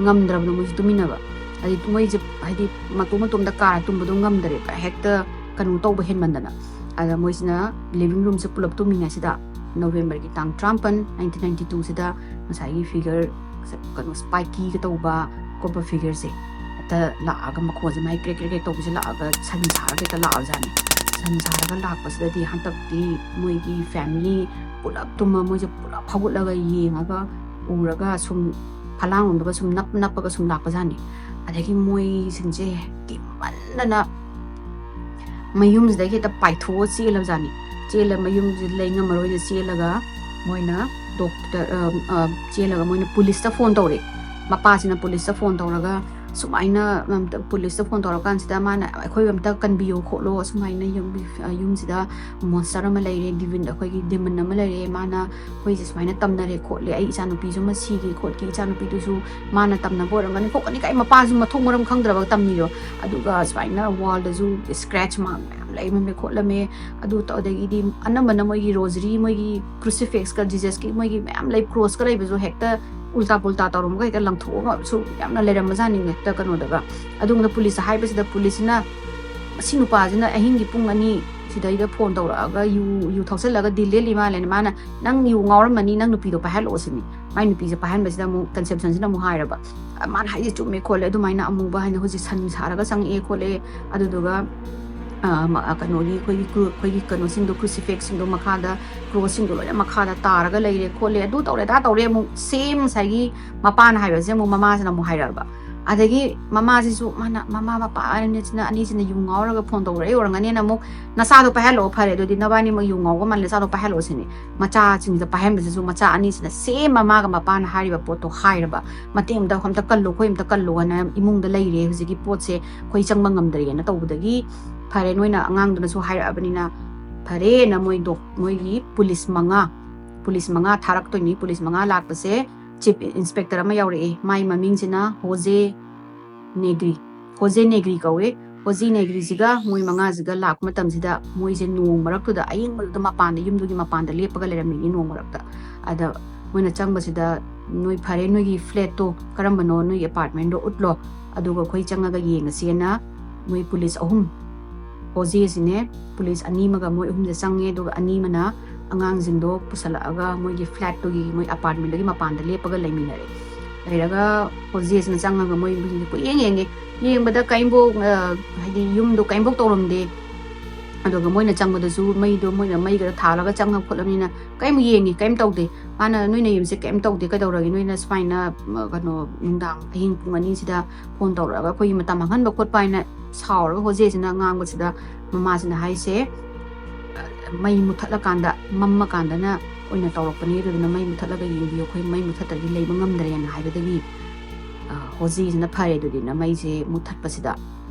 ꯉꯝꯗ꯭ꯔꯕꯗꯣ ꯃꯣꯏꯁꯦ ꯇꯨꯝꯃꯤꯟꯅꯕ꯫ ꯍꯥꯏꯗꯤ ꯃꯣꯏꯁꯦ ꯍꯥꯏꯗꯤ ꯃꯇꯣꯝ ꯃꯇꯣꯝꯗ ꯀꯥꯔ ꯇꯨꯝꯕꯗꯣ ꯉꯝꯗꯔꯦꯕ, ꯍꯦꯛꯇ ꯀꯩꯅꯣ ꯇꯧꯕ ꯍꯦꯟꯃꯟꯗꯅ꯫ ꯑꯗ ꯃꯣꯏꯁꯤꯅ living roomꯁꯦ ꯄꯨꯂꯞ ꯇꯨꯝꯃꯤꯉꯩꯁꯤꯗ Novemberꯒꯤ ꯇꯥꯡ ꯇꯔꯥꯃꯥꯄꯟ, nineteen ninety twoꯁꯤꯗ ꯉꯁꯥꯏꯒꯤ figure ꯀꯩꯅꯣ spikyꯒ ꯇꯧꯕ ꯈꯣꯠꯄ figureꯁꯦ ꯍꯦꯛꯇ ꯂꯥꯛꯑꯒ ꯃꯈꯣꯟꯁꯦ ꯃꯥꯏ ꯀ꯭ꯔꯦꯛ ꯀ꯭ꯔꯦꯛ ꯀ꯭ꯔꯦꯛ ꯇꯧꯕꯁꯦ ꯂꯥꯛꯑꯒ ꯁꯟ ꯁꯥꯔꯒ ꯍꯦꯛꯇ ꯂꯥꯛꯑꯕꯖꯥꯠꯅꯤ꯫ ꯁꯟ ꯁꯥꯔꯒ ꯂꯥꯛꯄꯁꯤꯗꯗꯤ ꯍꯟꯗꯛꯇꯤ ꯃꯣꯏꯒꯤ family ꯄꯨꯂꯞ ꯇꯨꯝꯃ ꯃꯣꯏꯁꯦ ꯄꯨꯂꯞ ꯍꯧꯒꯠꯂꯒ ꯌꯦꯡꯉꯒ ꯎꯔꯒ ꯁꯨꯝ ꯐꯂꯥꯡꯂꯣꯝꯗꯒ ꯁꯨꯝ ꯅꯞ ꯅꯞꯄꯒ ꯁꯨꯝ ꯂꯥꯛꯄꯖꯥꯠꯅꯤ꯫ ꯑꯗꯒꯤ ꯃꯣꯏꯁꯤꯡꯁꯦ ꯀꯤꯃꯟꯗꯅ ꯃꯌꯨꯝꯁꯤꯗꯒꯤ ꯍꯦꯛꯇ ꯄꯥꯏꯊꯣꯛꯑ ꯆꯦꯜꯂꯕꯖꯥꯠꯅꯤ꯫ ꯆꯦꯜꯂ ꯃꯌꯨꯝꯁꯤꯗ ꯂꯩ ꯉꯝꯃꯔꯣꯏꯅ ꯆꯦꯜꯂꯒ ꯃꯣꯏꯅ ꯗꯣꯛꯇꯔ, ꯑ, ꯑ, ꯆꯦꯜꯂꯒ ꯃꯣꯏꯅ ꯄꯨꯂꯤꯁꯇ ꯐꯣꯟ ꯇꯧꯔꯦ꯫ ꯃꯄꯥꯁꯤꯅ ꯄꯨꯂꯤꯁꯇ ꯐꯣꯟ ꯇꯧꯔꯒ ꯁꯨꯃꯥꯏꯅ, ꯑꯝꯇ ꯄꯨꯂꯤꯁꯇ ꯐꯣꯟ ꯇꯧꯔꯀꯥꯟꯁꯤꯗ ꯃꯥꯅ, "ꯑꯩꯈꯣꯏ ꯑꯝꯇ ꯀꯟꯕꯤꯌꯣ ꯈꯣꯠꯂꯣ, ꯑꯁꯨꯃꯥꯏꯅ ꯌꯨꯝ, ꯑ, ꯌꯨꯝꯁꯤꯗ ꯃꯣꯟꯁꯇꯔ ꯑꯃ ꯂꯩꯔꯦ, ꯗꯤꯃꯟ, ꯑꯩꯈꯣꯏꯒꯤ ꯗꯤꯃꯟ ꯑꯃ ꯂꯩꯔꯦ, ꯃꯥꯅ ꯑꯩꯈꯣꯏꯁꯦ ꯁꯨꯃꯥꯏꯅ ꯇꯝꯅꯔꯦ ꯈꯣꯠꯂꯦ, ꯑꯩ ꯏꯆꯥꯅꯨꯄꯤꯁꯨ ꯑꯃ ꯁꯤꯒꯦ ꯈꯣꯠꯀꯦ, ꯏꯆꯥꯅꯨꯄꯤꯗꯨꯁꯨ ꯃꯥꯅ ꯇꯝꯅꯕ ꯑꯣꯏꯔꯝꯒꯅꯤ ꯈꯣꯠꯀꯅꯤ" ꯀꯥꯏ ꯃꯄꯥꯁꯨ ꯃꯊꯣꯡ ꯃꯔꯝ ꯈꯪꯗ꯭ꯔꯕ ꯇꯝꯃꯤꯗꯣ꯫ ꯑꯗꯨꯒ ꯁꯨꯃꯥꯏꯅ ꯋꯥꯜꯗꯁꯨ ꯁ꯭ꯀ꯭ꯔꯦꯆ ꯃꯥꯔꯛ ꯃꯌꯥꯝ ꯂꯩꯔꯝꯃꯦ ꯈꯣꯠꯂꯝꯃꯦ꯫ ꯑꯗꯨ ꯇ-, ꯑꯗꯒꯤꯗꯤ ꯑꯅꯝꯕꯅ ꯃꯣꯏꯒꯤ ꯔꯣꯖꯔꯤ, ꯃꯣꯏꯒꯤ ꯀ꯭ꯔꯨꯁꯤꯐꯤꯛꯁꯀ ꯖꯤꯖꯁꯀꯤ ꯃꯣꯏꯒꯤ ꯃꯌꯥꯝ ꯂꯩ, ꯀ꯭ꯔꯣꯁꯀ ꯂꯩꯕꯁꯨ ꯍꯦꯛꯇ ꯎꯜꯇꯥ ꯄꯨꯜꯇꯥ ꯇꯧꯔꯝꯃꯒ ꯍꯦꯛꯇ ꯂꯪꯊꯣꯛꯑꯒꯁꯨ ꯌꯥꯝꯅ ꯂꯩꯔꯝꯕꯖꯥꯠꯅꯤ ꯍꯦꯛꯇ ꯀꯩꯅꯣꯗꯒ꯫ ꯑꯗꯨꯒꯨꯝꯕꯗ ꯄꯨꯂꯤꯁꯇ ꯍꯥꯏꯕꯁꯤꯗ ꯄꯨꯂꯤꯁꯁꯤꯅ, "ꯑꯁꯤ ꯅꯨꯄꯥꯁꯤꯅ ꯑꯍꯤꯡꯒꯤ ꯄꯨꯡ ꯑꯅꯤ ꯁꯤꯗꯩꯗ ꯐꯣꯟ ꯇꯧꯔꯛꯑꯒ ꯌꯨ, ꯌꯨ ꯊꯛꯆꯜꯂꯒ ꯗꯤꯜ ꯂꯦꯜꯂꯤ ꯃꯥꯜꯂꯦꯅ, ꯃꯥꯅ ꯅꯪ ꯌꯨ ꯉꯥꯎꯔꯝꯃꯅꯤ, ꯅꯪ ꯅꯨꯄꯤꯗꯣ ꯄꯥꯏꯍꯜꯂꯛꯑꯣ" ꯁꯤꯅꯤ꯫ ꯃꯥꯏ ꯅꯨꯄꯤꯁꯦ ꯄꯥꯏꯍꯟꯕꯁꯤꯗ ꯑꯃꯨꯛ ꯀꯟꯁꯦꯞꯁꯟꯁꯤꯅ ꯑꯃꯨꯛ ꯍꯥꯏꯔꯕ, "ꯃꯥꯅ ꯍꯥꯏꯁꯦ ꯆꯨꯝꯃꯦ ꯈꯣꯠꯂꯦ, ꯑꯗꯨꯃꯥꯏꯅ ꯑꯃꯨꯕ ꯍꯥꯏꯅ ꯍꯧꯖꯤꯛ ꯁꯟ ꯁꯥꯔꯒ ꯆꯪꯉꯛꯑꯦ ꯈꯣꯠꯂꯦ", ꯑꯗꯨꯗꯨꯒ, ꯑ, ꯃ-, ꯑ, ꯀꯩꯅꯣꯒꯤ ꯑꯩꯈꯣꯏꯒꯤ ꯀ꯭ꯔꯨ-, ꯑꯩꯈꯣꯏꯒꯤ ꯀꯩꯅꯣꯁꯤꯡꯗꯣ, ꯀ꯭ꯔꯨꯁꯤꯐꯤꯛꯁꯤꯡꯗꯣ ꯃꯈꯥꯗ, ꯀ꯭ꯔꯣꯁꯁꯤꯡꯗꯣ ꯂꯣꯏꯅ ꯃꯈꯥꯗ ꯇꯥꯔꯒ ꯂꯩꯔꯦ ꯈꯣꯠꯂꯦ, ꯑꯗꯨ ꯇꯧꯔꯦ ꯑꯗꯥ ꯇꯧꯔꯦ, ꯑꯃꯨꯛ ꯁꯦꯝ ꯉꯁꯥꯏꯒꯤ ꯃꯄꯥꯅ ꯍꯥꯏꯕꯁꯦ ꯑꯃꯨꯛ ꯃꯃꯥꯁꯤꯅ ꯑꯃꯨꯛ ꯍꯥꯏꯔꯛꯑꯕ꯫ ꯑꯗꯒꯤ ꯃꯃꯥꯁꯤꯁꯨ ꯃꯥꯅ, ꯃꯃꯥ ꯃꯄꯥ ꯑꯅꯤꯁꯤꯅ, ꯑꯅꯤꯁꯤꯅ ꯌꯨ ꯉꯥꯎꯔꯒ ꯐꯣꯟ ꯇꯧꯔꯛꯏ ꯑꯣꯏꯔꯝꯒꯅꯦꯅ ꯑꯃꯨꯛ, "ꯅꯆꯥꯗꯣ ꯄꯥꯏꯍꯜꯂꯛꯑꯣ, ꯐꯔꯦ ꯑꯗꯨꯗꯤ ꯅꯕꯥꯅꯤꯃꯛ ꯌꯨ ꯉꯥꯎꯕ ꯃꯥꯜꯂꯦ, ꯅꯆꯥꯗꯣ ꯄꯥꯏꯍꯜꯂꯛꯑꯣ" ꯁꯤꯅꯤ꯫ ꯃꯆꯥꯁꯤꯡꯁꯦ ꯄꯥꯏꯍꯟꯕꯁꯤꯁꯨ ꯃꯆꯥ ꯑꯅꯤꯁꯤꯅ ꯁꯦꯝ ꯃꯃꯥꯒ ꯃꯄꯥꯅ ꯍꯥꯏꯔꯤꯕ ꯄꯣꯠꯇꯣ ꯍꯥꯏꯔꯕ, "ꯃꯇꯦꯡ ꯑꯝꯇ, ꯑꯝꯇ ꯀꯜꯂꯨ, ꯑꯩꯈꯣꯏ ꯑꯝꯇ ꯀꯜꯂꯨ" ꯍꯥꯏꯅ ꯏꯃꯨꯡꯗ ꯂꯩꯔꯦ, ꯍꯧꯖꯤꯛꯀꯤ ꯄꯣꯠꯁꯦ ꯑꯩꯈꯣꯏ ꯆꯪꯕ ꯉꯝꯗ꯭ꯔꯦꯅ ꯇꯧꯕꯗꯒꯤ, ꯐꯔꯦ, ꯅꯣꯏꯅ ꯑꯉꯥꯡꯗꯨꯅꯁꯨ ꯍꯥꯏꯔꯛꯑꯕꯅꯤꯅ ꯐꯔꯦꯅ ꯃꯣꯏ ꯗꯣꯛ-, ꯃꯣꯏꯒꯤ ꯄꯨꯂꯤꯁ ꯃꯉꯥ, ꯄꯨꯂꯤꯁ ꯃꯉꯥ ꯊꯥꯔꯛꯇꯣꯏꯅꯤ꯫ ꯄꯨꯂꯤꯁ ꯃꯉꯥ ꯂꯥꯛꯄꯁꯦ ꯆꯤꯐ ꯏꯟꯁꯄꯦꯛꯇꯔ ꯑꯃ ꯌꯥꯎꯔꯛꯑꯦ꯫ ꯃꯥꯏ ꯃꯃꯤꯡꯁꯤꯅ ꯍꯣꯖꯦ ꯅꯦꯒ꯭ꯔꯤ, ꯍꯣꯖꯦ ꯅꯦꯒ꯭ꯔꯤ ꯀꯧꯋꯦ꯫ ꯍꯣꯖꯦ ꯅꯦꯒ꯭ꯔꯤꯁꯤꯒ ꯃꯣꯏ ꯃꯉꯥꯁꯤꯒ ꯂꯥꯛꯄ ꯃꯇꯝꯁꯤꯗ ꯃꯣꯏꯁꯦ ꯅꯣꯡ ꯃꯔꯛꯇꯨꯗ, ꯑꯌꯤꯡꯕꯗꯨꯗ ꯃꯄꯥꯟꯗ, ꯌꯨꯝꯗꯨꯒꯤ ꯃꯄꯥꯟꯗ ꯂꯦꯞꯄꯒ ꯂꯩꯔꯝꯃꯤꯅꯤ ꯅꯣꯡ ꯃꯔꯛꯇ꯫ ꯑꯗ ꯃꯣꯏꯅ ꯆꯪꯕꯁꯤꯗ, "ꯅꯣꯏ ꯐꯔꯦ, ꯅꯣꯏꯒꯤ ꯐ꯭ꯂꯦꯠꯇꯣ ꯀꯔꯝꯕꯅꯣ, ꯅꯣꯏꯒꯤ ꯑꯦꯄꯥꯔꯠꯃꯦꯟꯗꯣ ꯎꯠꯂꯣ, ꯑꯗꯨꯒ ꯑꯩꯈꯣꯏ ꯆꯪꯉꯒ ꯌꯦꯡꯉꯁꯦꯅ" ꯃꯣꯏ ꯄꯨꯂꯤꯁ ꯑꯍꯨꯝ, ꯍꯣꯖꯦꯁꯤꯅꯦ, ꯄꯨꯂꯤꯁ ꯑꯅꯤ ꯑꯃꯒ ꯃꯣꯏ ꯑꯍꯨꯝꯁꯦ ꯆꯪꯉꯦ꯫ ꯑꯗꯨꯒ ꯑꯅꯤ ꯑꯃꯅ ꯑꯉꯥꯡꯁꯤꯡꯗꯣ ꯄꯨꯁꯜꯂꯛꯑꯒ ꯃꯣꯏꯒꯤ ꯐ꯭ꯂꯦꯠꯇꯨꯒꯤ, ꯃꯣꯏ ꯑꯦꯄꯥꯔꯠꯃꯦꯟꯗꯨꯒꯤ ꯃꯄꯥꯟꯗ ꯂꯦꯞꯄꯒ ꯂꯩꯃꯤꯟꯅꯔꯦ꯫ ꯂꯩꯔꯒ ꯍꯣꯖꯦꯁꯤꯅ ꯆꯪꯉꯒ ꯃꯣꯏ ꯃꯤꯁꯤꯡꯁꯦ ꯀꯣꯏꯌꯦꯡ ꯌꯦꯡꯉꯦ꯫ ꯌꯦꯡꯕꯗ ꯀꯔꯤꯝꯐꯥꯎ, ꯑ, ꯍꯥꯏꯗꯤ ꯌꯨꯝꯗꯣ ꯀꯔꯤꯝꯐꯥꯎ ꯇꯧꯔꯝꯗꯦ꯫ ꯑꯗꯨꯒ ꯃꯣꯏꯅ ꯆꯪꯕꯗꯁꯨ ꯃꯩꯗꯣ ꯃꯣꯏꯅ ꯃꯩ ꯈꯔ ꯊꯥꯜꯂꯒ ꯆꯪꯉ ꯈꯣꯠꯂꯕꯅꯤꯅ ꯀꯔꯤꯝ ꯌꯦꯡꯉꯦ, ꯀꯔꯤꯝ ꯇꯧꯗꯦ꯫ ꯃꯥꯅ, "ꯅꯣꯏ ꯅꯌꯨꯝꯁꯦ ꯀꯔꯤꯝ ꯇꯧꯗꯦ, ꯀꯩꯗꯧꯔꯒꯦ? ꯅꯣꯏꯅ ꯁꯨꯃꯥꯏꯅ, ꯎꯝ, ꯀꯩꯅꯣ, ꯅꯨꯡꯗꯥꯡ ꯑꯍꯤꯡ ꯄꯨꯡ ꯑꯅꯤꯁꯤꯗ ꯐꯣꯟ ꯇꯧꯔꯛꯑꯒ ꯑꯩꯈꯣꯏꯒꯤ ꯃꯇꯝ ꯃꯥꯡꯍꯟꯕ ꯈꯣꯠꯄ" ꯍꯥꯏꯅ ꯁꯥꯎꯔꯒ ꯍꯣꯖꯦꯁꯤꯅ ꯉꯥꯡꯕꯁꯤꯗ, ꯃꯃꯥꯁꯤꯅ ꯍꯥꯏꯁꯦ, "ꯃꯩ ꯃꯨꯊꯠꯂꯀꯥꯟꯗ, ꯃꯝꯃꯀꯥꯟꯗꯅ ꯑꯣꯏꯅ ꯇꯧꯔꯛꯄꯅꯤ, ꯑꯗꯨꯗꯨꯅ ꯃꯩ ꯃꯨꯊꯠꯂꯒ ꯌꯦꯡꯕꯤꯌꯨ, ꯑꯩꯈꯣꯏ ꯃꯩ ꯃꯨꯊꯠꯇ꯭ꯔꯗꯤ ꯂꯩꯕ ꯉꯝꯗ꯭ꯔꯦꯅ" ꯍꯥꯏꯕꯗꯒꯤ, ꯑ, ꯍꯣꯖꯦꯁꯤꯅ "ꯐꯔꯦ ꯑꯗꯨꯗꯤꯅ" ꯃꯩꯁꯦ ꯃꯨꯊꯠꯄꯁꯤꯗ,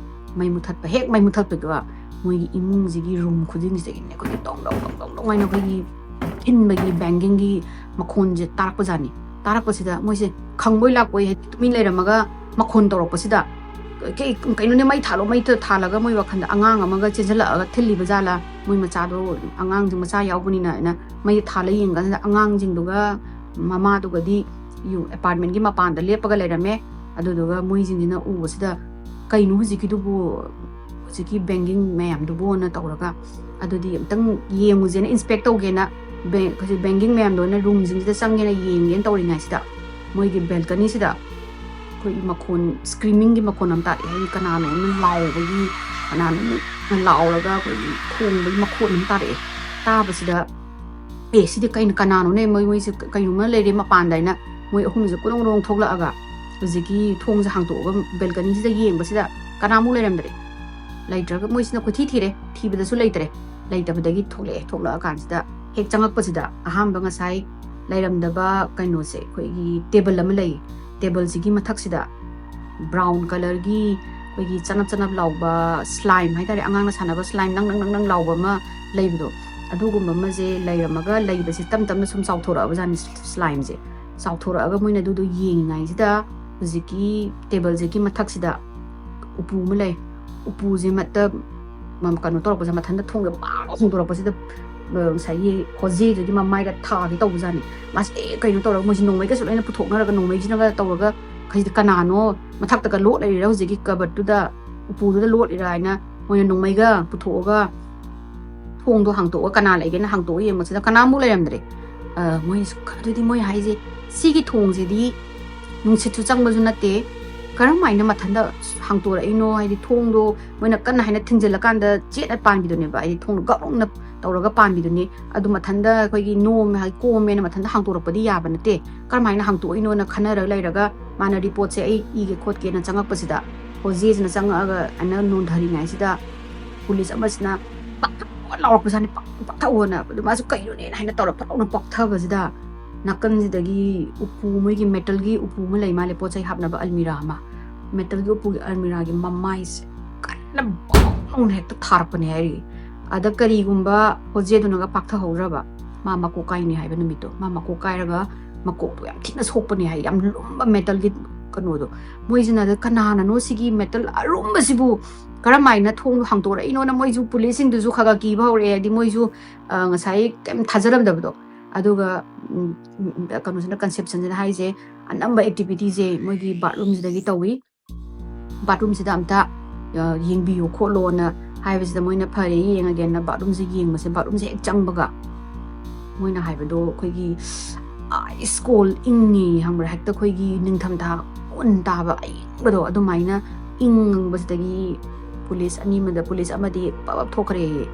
ꯃꯩ ꯃꯨꯊꯠꯄ, ꯍꯦꯛ ꯃꯩ ꯃꯨꯊꯠꯄꯒ ꯃꯣꯏꯒꯤ ꯏꯃꯨꯡꯁꯤꯒꯤ ꯔꯨꯝ ꯈꯨꯗꯤꯡꯁꯤꯗꯒꯤꯅꯦ ꯑꯩꯈꯣꯏꯒꯤ ꯗꯣꯡ ꯗꯣꯡ ꯗꯣꯡ ꯗꯣꯡ ꯗꯣꯡ ꯍꯥꯏꯅ ꯑꯩꯈꯣꯏꯒꯤ ꯊꯤꯟꯕꯒꯤ, ꯕꯦꯡꯒꯤꯡꯒꯤ ꯃꯈꯣꯟꯁꯦ ꯇꯥꯔꯛꯄꯖꯥꯠꯅꯤ꯫ ꯇꯥꯔꯛꯄꯁꯤꯗ ꯃꯣꯏꯁꯦ ꯈꯪꯕꯣꯏ ꯂꯥꯛꯄꯣꯏ, ꯍꯥꯏꯗꯤ ꯇꯨꯃꯤꯟ ꯂꯩꯔꯝꯃꯒ ꯃꯈꯣꯟ ꯇꯧꯔꯛꯄꯁꯤꯗ, "ꯀꯩ, ꯀꯩꯅꯣꯅꯦ, ꯃꯩ ꯊꯥꯜꯂꯣ, ꯃꯩ ꯊꯥꯜꯂꯒ" ꯃꯣꯏ ꯋꯥꯈꯜꯗ ꯑꯉꯥꯡ ꯑꯃꯒ ꯆꯦꯟꯁꯤꯜꯂꯛꯑꯒ ꯊꯤꯜꯂꯤꯕ ꯖꯥꯠꯂꯥ, ꯃꯣꯏ ꯃꯆꯥꯗꯣ, ꯑꯉꯥꯡꯁꯤꯡ ꯃꯆꯥ ꯌꯥꯎꯕꯅꯤꯅ ꯍꯥꯏꯅ ꯃꯩ ꯊꯥꯜꯂ ꯌꯦꯡꯀꯥꯟꯗ ꯑꯉꯥꯡꯁꯤꯡꯗꯨꯒ ꯃꯃꯥꯗꯨꯒꯗꯤ ꯌꯨ-, ꯑꯦꯄꯥꯔꯠꯃꯦꯟꯒꯤ ꯃꯄꯥꯟꯗ ꯂꯦꯞꯄꯒ ꯂꯩꯔꯝꯃꯦ꯫ ꯑꯗꯨꯗꯨꯒ ꯃꯣꯏꯁꯤꯡꯁꯤꯅ ꯎꯕꯁꯤꯗ, "ꯀꯩꯅꯣ ꯍꯧꯖꯤꯛꯀꯤꯗꯨꯕꯨ, ꯍꯧꯖꯤꯛꯀꯤ ꯕꯦꯡꯒꯤꯡ ꯃꯌꯥꯝꯗꯨꯕꯨꯅ" ꯇꯧꯔꯒ, "ꯑꯗꯨꯗꯤ ꯑꯝꯇꯪ ꯌꯦꯡꯉꯨꯁꯦꯅ, ꯏꯟꯁꯄꯦꯛ ꯇꯧꯒꯦꯅ ꯕꯦꯡ-, ꯍꯧꯖꯤꯛ ꯕꯦꯡꯒꯤꯡ ꯃꯌꯥꯝꯗꯣ ꯑꯣꯏꯅ ꯔꯨꯝꯁꯤꯡꯁꯤꯗ ꯆꯪꯒꯦꯅ ꯌꯦꯡꯒꯦꯅ ꯇꯧꯔꯤꯉꯩꯁꯤꯗ, ꯃꯣꯏꯒꯤ ꯕꯦꯜꯀꯅꯤꯁꯤꯗ ꯑꯩꯈꯣꯏꯒꯤ ꯃꯈꯣꯟ, ꯁ꯭ꯀ꯭ꯔꯤꯃꯤꯡꯒꯤ ꯃꯈꯣꯟ ꯑꯃ ꯇꯥꯔꯛꯑꯦ꯫ ꯍꯥꯏꯗꯤ ꯀꯅꯥꯅꯣ ꯑꯃ ꯂꯥꯎꯕꯒꯤ, ꯀꯅꯥꯅꯣ ꯑꯃ ꯂꯥꯎꯔꯒ ꯑꯩꯈꯣꯏꯒꯤ ꯈꯣꯡꯕꯒꯤ ꯃꯈꯣꯟ ꯑꯃ ꯇꯥꯔꯛꯑꯦ꯫ ꯇꯥꯕꯁꯤꯗ, "ꯑꯦ, ꯁꯤꯗꯤ ꯀꯩꯅꯣ, ꯀꯅꯥꯅꯣꯅꯦ? ꯃꯣꯏ, ꯃꯣꯏꯁꯦ ꯀꯩꯅꯣꯝꯃ ꯂꯩꯔꯦ ꯃꯄꯥꯟꯗ" ꯍꯥꯏꯅ ꯃꯣꯏ ꯑꯍꯨꯝꯁꯦ ꯀꯣꯔꯣꯡ ꯀꯣꯔꯣꯡ ꯊꯣꯛꯂꯛꯑꯒ ꯍꯧꯖꯤꯛꯀꯤ ꯊꯣꯡꯁꯦ ꯍꯥꯡꯇꯣꯛꯑꯒ ꯕꯦꯜꯀꯅꯤꯁꯤꯗ ꯌꯦꯡꯕꯁꯤꯗ ꯀꯅꯥꯃꯨꯛ ꯂꯩꯔꯝꯗ꯭ꯔꯦ꯫ ꯂꯩꯇ꯭ꯔꯒ ꯃꯣꯏꯁꯤꯅ ꯀꯣꯏꯊꯤ ꯊꯤꯔꯦ, ꯊꯤꯕꯗꯁꯨ ꯂꯩꯇ꯭ꯔꯦ꯫ ꯂꯩꯇꯕꯗꯒꯤ ꯊꯣꯛꯂꯛꯑꯦ꯫ ꯊꯣꯛꯂꯛꯑꯀꯥꯟꯁꯤꯗ ꯍꯦꯛ ꯆꯪꯉꯛꯄꯁꯤꯗ ꯑꯍꯥꯟꯕ ꯉꯁꯥꯏ ꯂꯩꯔꯝꯗꯕ ꯀꯩꯅꯣꯁꯦ, ꯑꯩꯈꯣꯏꯒꯤ ꯇꯦꯕꯜ ꯑꯃ ꯂꯩ꯫ ꯇꯦꯕꯜꯁꯤꯒꯤ ꯃꯊꯛꯁꯤꯗ ꯕ꯭ꯔꯥꯎꯟ ꯀꯂꯔꯒꯤ ꯑꯩꯈꯣꯏꯒꯤ ꯆꯅꯞ ꯆꯅꯞ ꯂꯥꯎꯕ ꯁ꯭ꯂꯥꯏꯝ ꯍꯥꯏꯇꯥꯔꯦ, ꯑꯉꯥꯡꯅ ꯁꯥꯟꯅꯕ ꯁ꯭ꯂꯥꯏꯝ ꯅꯪ ꯅꯪ ꯅꯪ ꯅꯪ ꯂꯥꯎꯕ ꯑꯃ ꯂꯩꯕꯗꯣ, ꯑꯗꯨꯒꯨꯝꯕ ꯑꯃꯁꯦ ꯂꯩꯔꯝꯃꯒ ꯂꯩꯕꯁꯦ ꯇꯞ ꯇꯞꯅ ꯁꯨꯝ ꯆꯥꯎꯊꯣꯔꯛꯑꯕ ꯖꯥꯠꯅꯤ ꯁ꯭ꯂꯥꯏꯝꯁꯦ꯫ ꯆꯥꯎꯊꯣꯔꯛꯑꯒ ꯃꯣꯏꯅ ꯑꯗꯨꯗꯣ ꯌꯦꯡꯉꯤꯉꯩꯁꯤꯗ ꯍꯧꯖꯤꯛꯀꯤ ꯇꯦꯕꯜꯁꯤꯒꯤ ꯃꯊꯛꯁꯤꯗ ꯎꯄꯨ ꯑꯃ ꯂꯩ꯫ ꯎꯄꯨꯁꯦ ꯃꯠꯇ ꯃ-, ꯀꯩꯅꯣ ꯇꯧꯔꯛꯄꯁꯦ, ꯃꯊꯟꯇ ꯊꯣꯡꯁꯦ ꯄꯥꯛ ꯍꯣꯡꯗꯣꯔꯛꯄꯁꯤꯗ, ꯑ, ꯉꯁꯥꯏꯒꯤ ꯍꯣꯖꯦꯗꯨꯒꯤ ꯃꯃꯥꯏꯒ ꯊꯥꯒꯦ ꯇꯧꯕꯖꯥꯠꯅꯤ꯫ ꯃꯥꯁꯦ, "ꯑꯦ, ꯀꯩꯅꯣ?" ꯇꯧꯔꯒ ꯃꯣꯏꯁꯦ ꯅꯣꯡꯃꯩꯒꯁꯨ ꯂꯣꯏꯅ ꯄꯨꯊꯣꯛꯅꯔꯒ, ꯅꯣꯡꯃꯩꯁꯤꯅꯒ ꯇꯧꯔꯒ, "ꯀꯩꯁꯤꯗꯤ ꯀꯅꯥꯅꯣ? ꯃꯊꯛꯇꯒ ꯂꯣꯠ ꯂꯩꯔꯤꯔꯥ ꯍꯧꯖꯤꯛꯀꯤ ꯀꯕꯔꯗꯨꯗ, ꯎꯄꯨꯗꯨꯗ ꯂꯣꯠꯂꯤꯔꯥ?" ꯍꯥꯏꯅ ꯃꯣꯏꯅ ꯅꯣꯡꯃꯩꯒ ꯄꯨꯊꯣꯛꯑꯒ ꯊꯣꯡꯗꯣ ꯍꯥꯡꯇꯣꯛꯑꯒ ꯀꯅꯥ ꯂꯩꯒꯦꯅ ꯍꯥꯡꯇꯣꯛꯑ ꯌꯦꯡꯕꯁꯤꯗ ꯀꯅꯥꯃꯨꯛ ꯂꯩꯔꯝꯗ꯭ꯔꯦ꯫ ꯑ, ꯃꯣꯏꯅꯁꯨ, "ꯑꯗꯨꯗꯤ ꯃꯣꯏ ꯍꯥꯏꯁꯦ ꯁꯤꯒꯤ ꯊꯣꯡꯁꯤꯗꯤ ꯅꯨꯡꯁꯤꯠꯁꯨ ꯆꯪꯕꯁꯨ ꯅꯠꯇꯦ, ꯀꯔꯝ ꯍꯥꯏꯅ ꯃꯊꯟꯇ ꯍꯥꯡꯇꯣꯔꯛꯏꯅꯣ?" ꯍꯥꯏꯗꯤ ꯊꯣꯡꯗꯣ ꯃꯣꯏꯅ ꯀꯟꯅ ꯍꯥꯏꯅ ꯊꯤꯡꯖꯤꯜꯂꯀꯥꯟꯗ ꯆꯦꯠꯅ ꯄꯥꯟꯕꯤꯗꯨꯅꯦꯕ, ꯍꯥꯏꯗꯤ ꯊꯣꯡꯗꯣ ꯒꯛ ꯂꯥꯎꯅ ꯇꯧꯔꯒ ꯄꯥꯟꯕꯤꯗꯨꯅꯤ꯫ ꯑꯗꯨ ꯃꯊꯟꯇ ꯑꯩꯈꯣꯏꯒꯤ ꯅꯣꯝꯃꯦ, ꯍꯥꯏꯗꯤ ꯀꯣꯝꯃꯦꯅ ꯃꯊꯟꯇ ꯍꯥꯡꯇꯣꯔꯛꯄꯗꯤ ꯌꯥꯕ ꯅꯠꯇꯦ꯫ ꯀꯔꯝ ꯍꯥꯏꯅ ꯍꯥꯡꯇꯣꯛꯏꯅꯣꯅ ꯈꯟꯅꯔꯒ ꯂꯩꯔꯒ ꯃꯥꯅ ꯔꯤꯄꯣꯔꯠꯁꯦ ꯑꯩ ꯏꯒꯦ ꯈꯣꯠꯀꯦꯅ ꯆꯪꯉꯛꯄꯁꯤꯗ, ꯍꯣꯖꯦꯁꯤꯅ ꯆꯪꯉꯛꯑꯒ ꯑꯩꯅ ꯅꯣꯟꯊꯔꯤꯉꯩꯁꯤꯗ ꯄꯨꯂꯤꯁ ꯑꯃꯁꯤꯅ ꯄꯥꯛꯊꯛꯑꯣ ꯂꯥꯎꯔꯛꯄꯖꯥꯠꯅꯤ, "ꯄꯥꯛ-, ꯄꯥꯛꯊꯛꯑꯣꯅ"꯫ ꯑꯗꯨ ꯃꯥꯁꯨ "ꯀꯩꯅꯣꯅꯦꯅ" ꯍꯥꯏꯅ ꯇꯧꯔ ꯐꯠ ꯂꯥꯎꯅ ꯄꯥꯛꯊꯕꯁꯤꯗ, ꯅꯥꯀꯟꯁꯤꯗꯒꯤ ꯎꯄꯨ, ꯃꯣꯏꯒꯤ ꯃꯦꯇꯜꯒꯤ ꯎꯄꯨ ꯑꯃ ꯂꯩ ꯃꯥꯜꯂꯦ, ꯄꯣꯠ ꯆꯩ ꯍꯥꯞꯅꯕ ꯑꯜꯃꯤꯔꯥ ꯑꯃ, ꯃꯦꯇꯜꯒꯤ ꯎꯄꯨꯒꯤ ꯑꯜꯃꯤꯔꯥꯒꯤ ꯃꯃꯥꯏꯁꯦ ꯀꯟꯅ ꯕꯣꯡ ꯂꯥꯎꯅ ꯍꯦꯛꯇ ꯊꯥꯔꯛꯄꯅꯦ ꯍꯥꯏꯔꯤ꯫ ꯑꯗ ꯀꯔꯤꯒꯨꯝꯕ ꯍꯣꯖꯦꯗꯨꯅꯒ ꯄꯥꯛꯊꯍꯧꯗ꯭ꯔꯕ, ꯃꯥ ꯃꯀꯣꯛ ꯀꯥꯏꯅꯤ ꯍꯥꯏꯕ ꯅꯨꯃꯤꯠꯇꯣ꯫ ꯃꯥ ꯃꯀꯣꯛ ꯀꯥꯏꯔꯒ ꯃꯀꯣꯛꯇꯣ ꯌꯥꯝ ꯊꯤꯅ ꯁꯣꯛꯄꯅꯦ ꯍꯥꯏ, ꯌꯥꯝ ꯂꯨꯝꯕ ꯃꯦꯇꯜꯒꯤ ꯀꯩꯅꯣꯗꯣ꯫ ꯃꯣꯏꯁꯤꯅ "ꯑꯗ ꯀꯅꯥꯅꯅꯣ ꯁꯤꯒꯤ ꯃꯦꯇꯜ ꯑꯔꯨꯝꯕꯁꯤꯕꯨ, ꯀꯔꯝ ꯍꯥꯏꯅ ꯊꯣꯡ ꯍꯥꯡꯗꯣꯔꯛꯏꯅꯣꯅ" ꯃꯣꯏꯁꯨ, ꯄꯨꯂꯤꯁꯁꯤꯡꯗꯨꯁꯨ ꯈꯔ ꯈꯔ ꯀꯤꯕ ꯍꯧꯔꯛꯑꯦ꯫ ꯍꯥꯏꯗꯤ ꯃꯣꯏꯁꯨ, ꯑ, ꯉꯁꯥꯏ ꯀꯩꯝ ꯊꯥꯖꯔꯝꯗꯕꯗꯣ꯫ ꯑꯗꯨꯒ, ꯎꯝ, ꯎꯝ, ꯀꯩꯅꯣꯁꯤꯅ, ꯀꯟꯁꯦꯞꯁꯟꯁꯤꯅ ꯍꯥꯏꯁꯦ, ꯑꯅꯝꯕ ꯑꯦꯛꯇꯤꯚꯤꯇꯤꯁꯦ ꯃꯣꯏꯒꯤ ꯕꯥꯠꯔꯨꯝꯁꯤꯗꯒꯤ ꯇꯧꯏ꯫ "ꯕꯥꯠꯔꯨꯝꯁꯤꯗ ꯑꯝꯇ, ꯑ, ꯌꯦꯡꯕꯤꯌꯨ ꯈꯣꯠꯂꯣꯅ" ꯍꯥꯏꯕꯁꯤꯗ ꯃꯣꯏꯅ "ꯐꯔꯦ, ꯌꯦꯡꯉꯒꯦꯅ" ꯕꯥꯠꯔꯨꯝꯁꯦ ꯌꯦꯡꯕꯁꯦ, ꯕꯥꯠꯔꯨꯝꯁꯦ ꯍꯦꯛ ꯆꯪꯕꯒ ꯃꯣꯏꯅ ꯍꯥꯏꯕꯗꯣ ꯑꯩꯈꯣꯏꯒꯤ ice cold, ꯏꯪꯉꯤ, ꯈꯪꯕ꯭ꯔꯥ? ꯍꯦꯛꯇ ꯑꯩꯈꯣꯏꯒꯤ ꯅꯤꯡꯊꯝꯊꯥ ꯎꯟ ꯇꯥꯕ ꯑꯏꯪꯕꯗꯣ ꯑꯗꯨꯃꯥꯏꯅ ꯏꯪꯕꯁꯤꯗꯒꯤ ꯄꯨꯂꯤꯁ ꯑꯅꯤ ꯑꯃꯗ, ꯄꯨꯂꯤꯁ ꯑꯃꯗꯤ ꯄꯞ ꯄꯞ ꯊꯣꯛꯈ꯭ꯔꯦꯌꯦ꯫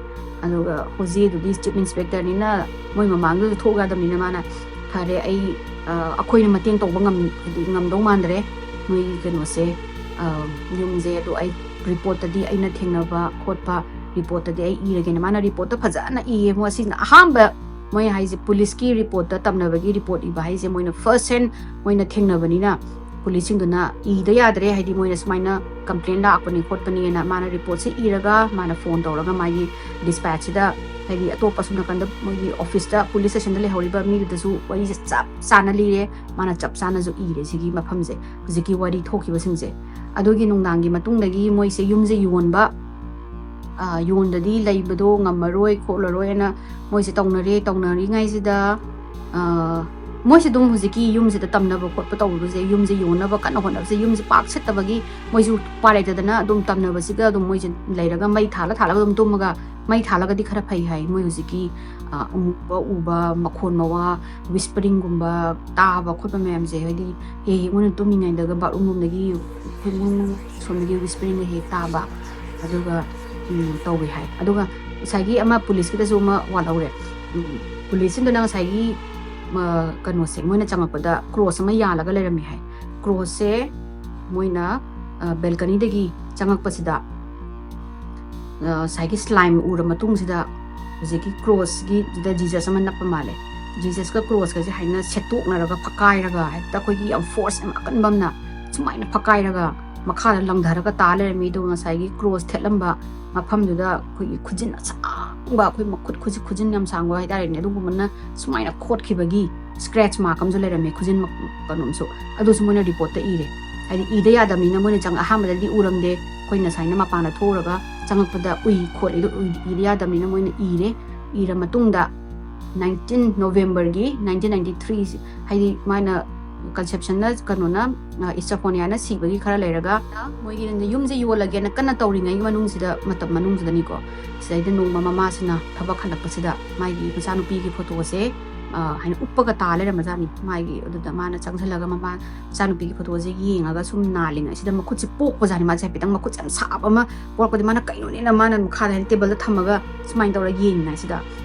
ꯑꯗꯨꯒ ꯍꯣꯖꯦꯗꯨꯗꯤ ꯆꯤꯐ ꯏꯟꯁꯄꯦꯛꯇꯔꯅꯤꯅ ꯃꯣꯏ ꯃꯃꯥꯡꯗꯨꯗ ꯊꯣꯛ ꯌꯥꯗꯕꯅꯤꯅ ꯃꯥꯅ, "ꯐꯔꯦ, ꯑꯩ, ꯑ, ꯑꯩꯈꯣꯏꯅ ꯃꯇꯦꯡ ꯇꯧꯕ ꯉꯝ-, ꯍꯥꯏꯗꯤ ꯉꯝꯗꯧ ꯃꯥꯟꯗ꯭ꯔꯦ, ꯅꯣꯏꯒꯤ ꯀꯩꯅꯣꯁꯦ, ꯑ, ꯌꯨꯝꯁꯦ, ꯑꯗꯣ ꯑꯩ ꯔꯤꯄꯣꯔꯠꯇꯗꯤ ꯑꯩꯅ ꯊꯦꯡꯅꯕ ꯈꯣꯠꯄ ꯔꯤꯄꯣꯔꯠꯇꯗꯤ ꯑꯩ ꯏꯔꯒꯦꯅ" ꯃꯥꯅ ꯔꯤꯄꯣꯔꯠꯇ ꯐꯖꯅ ꯏꯌꯦ꯫ ꯃꯣꯏ ꯑꯁꯤꯅ ꯑꯍꯥꯟꯕ, ꯃꯣꯏ ꯍꯥꯏꯁꯦ ꯄꯨꯂꯤꯁꯀꯤ ꯔꯤꯄꯣꯔꯠꯇ, ꯇꯝꯅꯕꯒꯤ ꯔꯤꯄꯣꯔꯠ ꯏꯕ ꯍꯥꯏꯁꯦ ꯃꯣꯏꯅ ꯐꯥꯔꯁ ꯍꯦꯟ ꯃꯣꯏꯅ ꯊꯦꯡꯅꯕꯅꯤꯅ ꯄꯨꯂꯤꯁꯁꯤꯡꯗꯨꯅ ꯏꯗ ꯌꯥꯗ꯭ꯔꯦ, ꯍꯥꯏꯗꯤ ꯃꯣꯏꯅ ꯁꯨꯃꯥꯏꯅ ꯀꯝꯄ꯭ꯂꯦꯟ ꯂꯥꯛꯄꯅꯤ ꯈꯣꯠꯄꯅꯤꯅ ꯃꯥꯅ ꯔꯤꯄꯣꯔꯠꯁꯦ ꯏꯔꯒ ꯃꯥꯅ ꯐꯣꯟ ꯇꯧꯔꯒ ꯃꯥꯒꯤ ꯗꯤꯁꯄꯦꯆꯁꯤꯗ, ꯍꯥꯏꯗꯤ ꯑꯇꯣꯞꯄ ꯁꯣꯝ ꯅꯥꯀꯟꯗ ꯃꯣꯏꯒꯤ ꯑꯣꯐꯤꯁꯇ, ꯄꯨꯂꯤꯁ ꯁ꯭ꯇꯦꯁꯟꯗ ꯂꯩꯍꯧꯔꯤꯕ ꯃꯤꯗꯨꯗꯁꯨ ꯋꯥꯔꯤꯁꯦ ꯆꯞ ꯆꯥꯅ ꯂꯤꯔꯦ, ꯃꯥꯅ ꯆꯞ ꯆꯥꯅꯁꯨ ꯏꯔꯦ ꯁꯤꯒꯤ ꯃꯐꯝꯁꯦ, ꯍꯧꯖꯤꯛꯀꯤ ꯋꯥꯔꯤ ꯊꯣꯛꯈꯤꯕꯁꯤꯡꯁꯦ꯫ ꯑꯗꯨꯒꯤ ꯅꯨꯡꯗꯥꯡꯒꯤ ꯃꯇꯨꯡꯗꯒꯤ ꯃꯣꯏꯁꯦ ꯌꯨꯝꯁꯦ ꯌꯣꯟꯕ, ꯑ, ꯌꯣꯟꯗꯗꯤ ꯂꯩꯕꯗꯣ ꯉꯝꯃꯔꯣꯏ ꯈꯣꯠꯂꯔꯣꯏꯅ ꯃꯣꯏꯁꯦ ꯇꯧꯅꯔꯦ꯫ ꯇꯧꯅꯔꯤꯉꯩꯁꯤꯗ, ꯑ, ꯃꯣꯏꯁꯦ ꯑꯗꯨꯝ ꯍꯧꯖꯤꯛꯀꯤ ꯌꯨꯝꯁꯤꯗ ꯇꯝꯅꯕ ꯈꯣꯠꯄ ꯇꯧꯕꯁꯦ, ꯌꯨꯝꯁꯦ ꯌꯣꯟꯅꯕ ꯀꯟꯅ ꯍꯣꯠꯅꯕꯁꯦ, ꯌꯨꯝꯁꯦ ꯄꯥꯛ ꯁꯤꯠꯇꯕꯒꯤ ꯃꯣꯏꯁꯨ ꯎꯄꯥꯏ ꯂꯩꯇꯗꯅ ꯑꯗꯨꯝ ꯇꯝꯅꯕꯁꯤꯒ ꯑꯗꯨꯝ ꯃꯣꯏꯁꯦ ꯂꯩꯔꯒ ꯃꯩ ꯊꯥꯜꯂ ꯊꯥꯜꯂꯒ ꯑꯗꯨꯝ ꯇꯨꯝꯃꯒ, ꯃꯩ ꯊꯥꯜꯂꯒꯗꯤ ꯈꯔ ꯐꯩ ꯍꯥꯏ꯫ ꯃꯣꯏ ꯍꯧꯖꯤꯛꯀꯤ, ꯑ, ꯑꯃꯨꯕ ꯎꯕ, ꯃꯈꯣꯟ ꯃꯋꯥ, ꯋꯤꯁꯄꯔꯤꯡꯒꯨꯝꯕ ꯇꯥꯕ ꯈꯣꯠꯄ ꯃꯌꯥꯝꯁꯦ, ꯍꯥꯏꯗꯤ ꯍꯦꯛ ꯍꯦꯛ ꯃꯣꯏꯅ ꯇꯨꯝꯃꯤꯉꯩꯗꯒ ꯕꯥꯠꯔꯨꯝ ꯂꯣꯝꯗꯒꯤ ꯁꯣꯝꯗꯒꯤ ꯋꯤꯁꯄꯔꯤꯡꯒ ꯍꯦꯛ ꯇꯥꯕ, ꯑꯗꯨꯒ, ꯎꯝ, ꯇꯧꯋꯦ ꯍꯥꯏ꯫ ꯑꯗꯨꯒ ꯉꯁꯥꯏꯒꯤ ꯑꯃ ꯄꯨꯂꯤꯁꯀꯤꯗꯁꯨ ꯑꯃ ꯋꯥꯠꯍꯧꯔꯦ꯫ ꯎꯝ, ꯄꯨꯂꯤꯁꯁꯤꯡꯗꯨꯅ ꯉꯁꯥꯏꯒꯤ, ꯑ, ꯀꯩꯅꯣꯁꯦ, ꯃꯣꯏꯅ ꯆꯪꯉꯛꯄꯗ ꯀ꯭ꯔꯣꯁ ꯑꯃ ꯌꯥꯜꯂꯒ ꯂꯩꯔꯝꯃꯦ ꯍꯥꯏ꯫ ꯀ꯭ꯔꯣꯁꯁꯦ ꯃꯣꯏꯅ, ꯑ, ꯕꯦꯜꯀꯅꯤꯗꯒꯤ ꯆꯪꯉꯛꯄꯁꯤꯗ ꯉꯁꯥꯏꯒꯤ ꯁ꯭ꯂꯥꯏꯝ ꯎꯔ ꯃꯇꯨꯡꯁꯤꯗ ꯍꯧꯖꯤꯛꯀꯤ ꯀ꯭ꯔꯣꯁꯀꯤꯗꯨꯗ ꯖꯤꯖꯁ ꯑꯃ ꯅꯞꯄ ꯃꯥꯜꯂꯦ꯫ ꯖꯤꯖꯁꯀ ꯀ꯭ꯔꯣꯁꯀꯁꯦ ꯍꯥꯏꯅ ꯁꯦꯠꯇꯣꯛꯅꯔꯒ ꯐꯛꯀꯥꯏꯔꯒ ꯍꯦꯛꯇ ꯑꯩꯈꯣꯏꯒꯤ ꯌꯥꯝ ꯐꯣꯔꯁ ꯌꯥꯝ ꯑꯀꯟꯕ ꯑꯃꯅ ꯁꯨꯃꯥꯏꯅ ꯐꯛꯀꯥꯏꯔꯒ ꯃꯈꯥꯗ ꯂꯪꯊꯔꯒ ꯇꯥ ꯂꯩꯔꯝꯃꯤ꯫ ꯑꯗꯨꯒ ꯉꯁꯥꯏꯒꯤ ꯀ꯭ꯔꯣꯁ ꯊꯦꯠꯂꯝꯕ ꯃꯐꯝꯗꯨꯗ ꯑꯩꯈꯣꯏꯒꯤ ꯈꯨꯖꯤꯟ ꯑꯁꯥꯡꯕ, ꯑꯩꯈꯣꯏ ꯃꯈꯨꯠ ꯈꯨꯖꯤꯟ ꯌꯥꯝ ꯁꯥꯡꯕ ꯍꯥꯏꯇꯥꯔꯦꯅꯦ, ꯑꯗꯨꯒꯨꯝꯕꯅ ꯁꯨꯃꯥꯏꯅ ꯈꯣꯠꯈꯤꯕꯒꯤ ꯁ꯭ꯀ꯭ꯔꯦꯆ ꯃꯥꯔꯛ ꯑꯃꯁꯨ ꯂꯩꯔꯝꯃꯦ, ꯈꯨꯖꯤꯟ ꯀꯩꯅꯣꯝꯁꯨ꯫ ꯑꯗꯨꯁꯨ ꯃꯣꯏꯅ ꯔꯤꯄꯣꯔꯠꯇ ꯏꯔꯦ꯫ ꯍꯥꯏꯗꯤ ꯏꯗ ꯌꯥꯗꯕꯅꯤꯅ ꯃꯣꯏꯅ ꯆꯪ ꯑꯍꯥꯟꯕꯗꯗꯤ ꯎꯔꯝꯗꯦ꯫ ꯑꯩꯈꯣꯏꯅ ꯁꯨꯃꯥꯏꯅ ꯃꯄꯥꯟꯗ ꯊꯣꯛꯎꯔꯒ ꯆꯪꯉꯛꯄꯗ ꯎꯏ ꯈꯣꯠꯂꯤꯗꯣ ꯏꯗ ꯌꯥꯗꯕꯅꯤꯅ ꯃꯣꯏꯅ ꯏꯔꯦ꯫ ꯏꯔ ꯃꯇꯨꯡꯗ nineteen Novemberꯒꯤ nineteen ninety three, ꯍꯥꯏꯗꯤ ꯃꯥꯅ ꯀꯟꯁꯦꯞꯁꯟꯅ ꯀꯩꯅꯣꯅ ꯏꯁꯇꯐꯣꯅꯤꯌꯥꯅ ꯁꯤꯕꯒꯤ ꯈꯔ ꯂꯩꯔꯒ ꯃꯣꯏꯒꯤ ꯌꯨꯝꯁꯦ ꯌꯣꯜꯂꯒꯦꯅ ꯀꯟꯅ ꯇꯧꯔꯤꯉꯩꯒꯤ ꯃꯅꯨꯡꯁꯤꯗ, ꯃꯇꯝ ꯃꯅꯨꯡꯁꯤꯗꯅꯤꯀꯣ, ꯁꯤꯗꯩꯗ ꯅꯣꯡꯃ ꯃꯃꯥꯁꯤꯅ ꯊꯕꯛ ꯍꯜꯂꯛꯄꯁꯤꯗ ꯃꯥꯒꯤ ꯃꯆꯥꯅꯨꯄꯤꯒꯤ ꯐꯣꯇꯣꯁꯦ ꯍꯥꯏꯅ ꯎꯞꯄꯒ ꯇꯥ ꯂꯩꯔꯝꯕꯖꯥꯠꯅꯤ꯫ ꯃꯥꯒꯤ ꯑꯗꯨꯗ ꯃꯥꯅ ꯆꯪꯁꯤꯜꯂꯒ ꯃꯃꯥ ꯃꯆꯥꯅꯨꯄꯤꯒꯤ ꯐꯣꯇꯣꯁꯦ ꯌꯦꯡꯉꯒ ꯁꯨꯝ ꯅꯥꯜꯂꯤꯉꯩꯁꯤꯗ ꯃꯈꯨꯠꯁꯦ ꯄꯣꯛꯄꯖꯥꯠꯅꯤ꯫ ꯃꯥꯁꯦ ꯍꯥꯏꯐꯦꯠꯇꯪ ꯃꯈꯨꯠꯁꯦ ꯌꯥꯝ ꯁꯥꯕ ꯑꯃ ꯄꯣꯔꯛꯄꯗꯤ ꯃꯥꯅ ꯀꯩꯅꯣꯅꯦꯅ ꯃꯥꯅ ꯃꯈꯥꯗ ꯍꯥꯏꯗꯤ ꯇꯦꯕꯜꯗ ꯊꯝꯃꯒ ꯁꯨꯃꯥꯏꯅ ꯇꯧꯔꯒ ꯌꯦꯡꯉꯤꯉꯩꯁꯤꯗ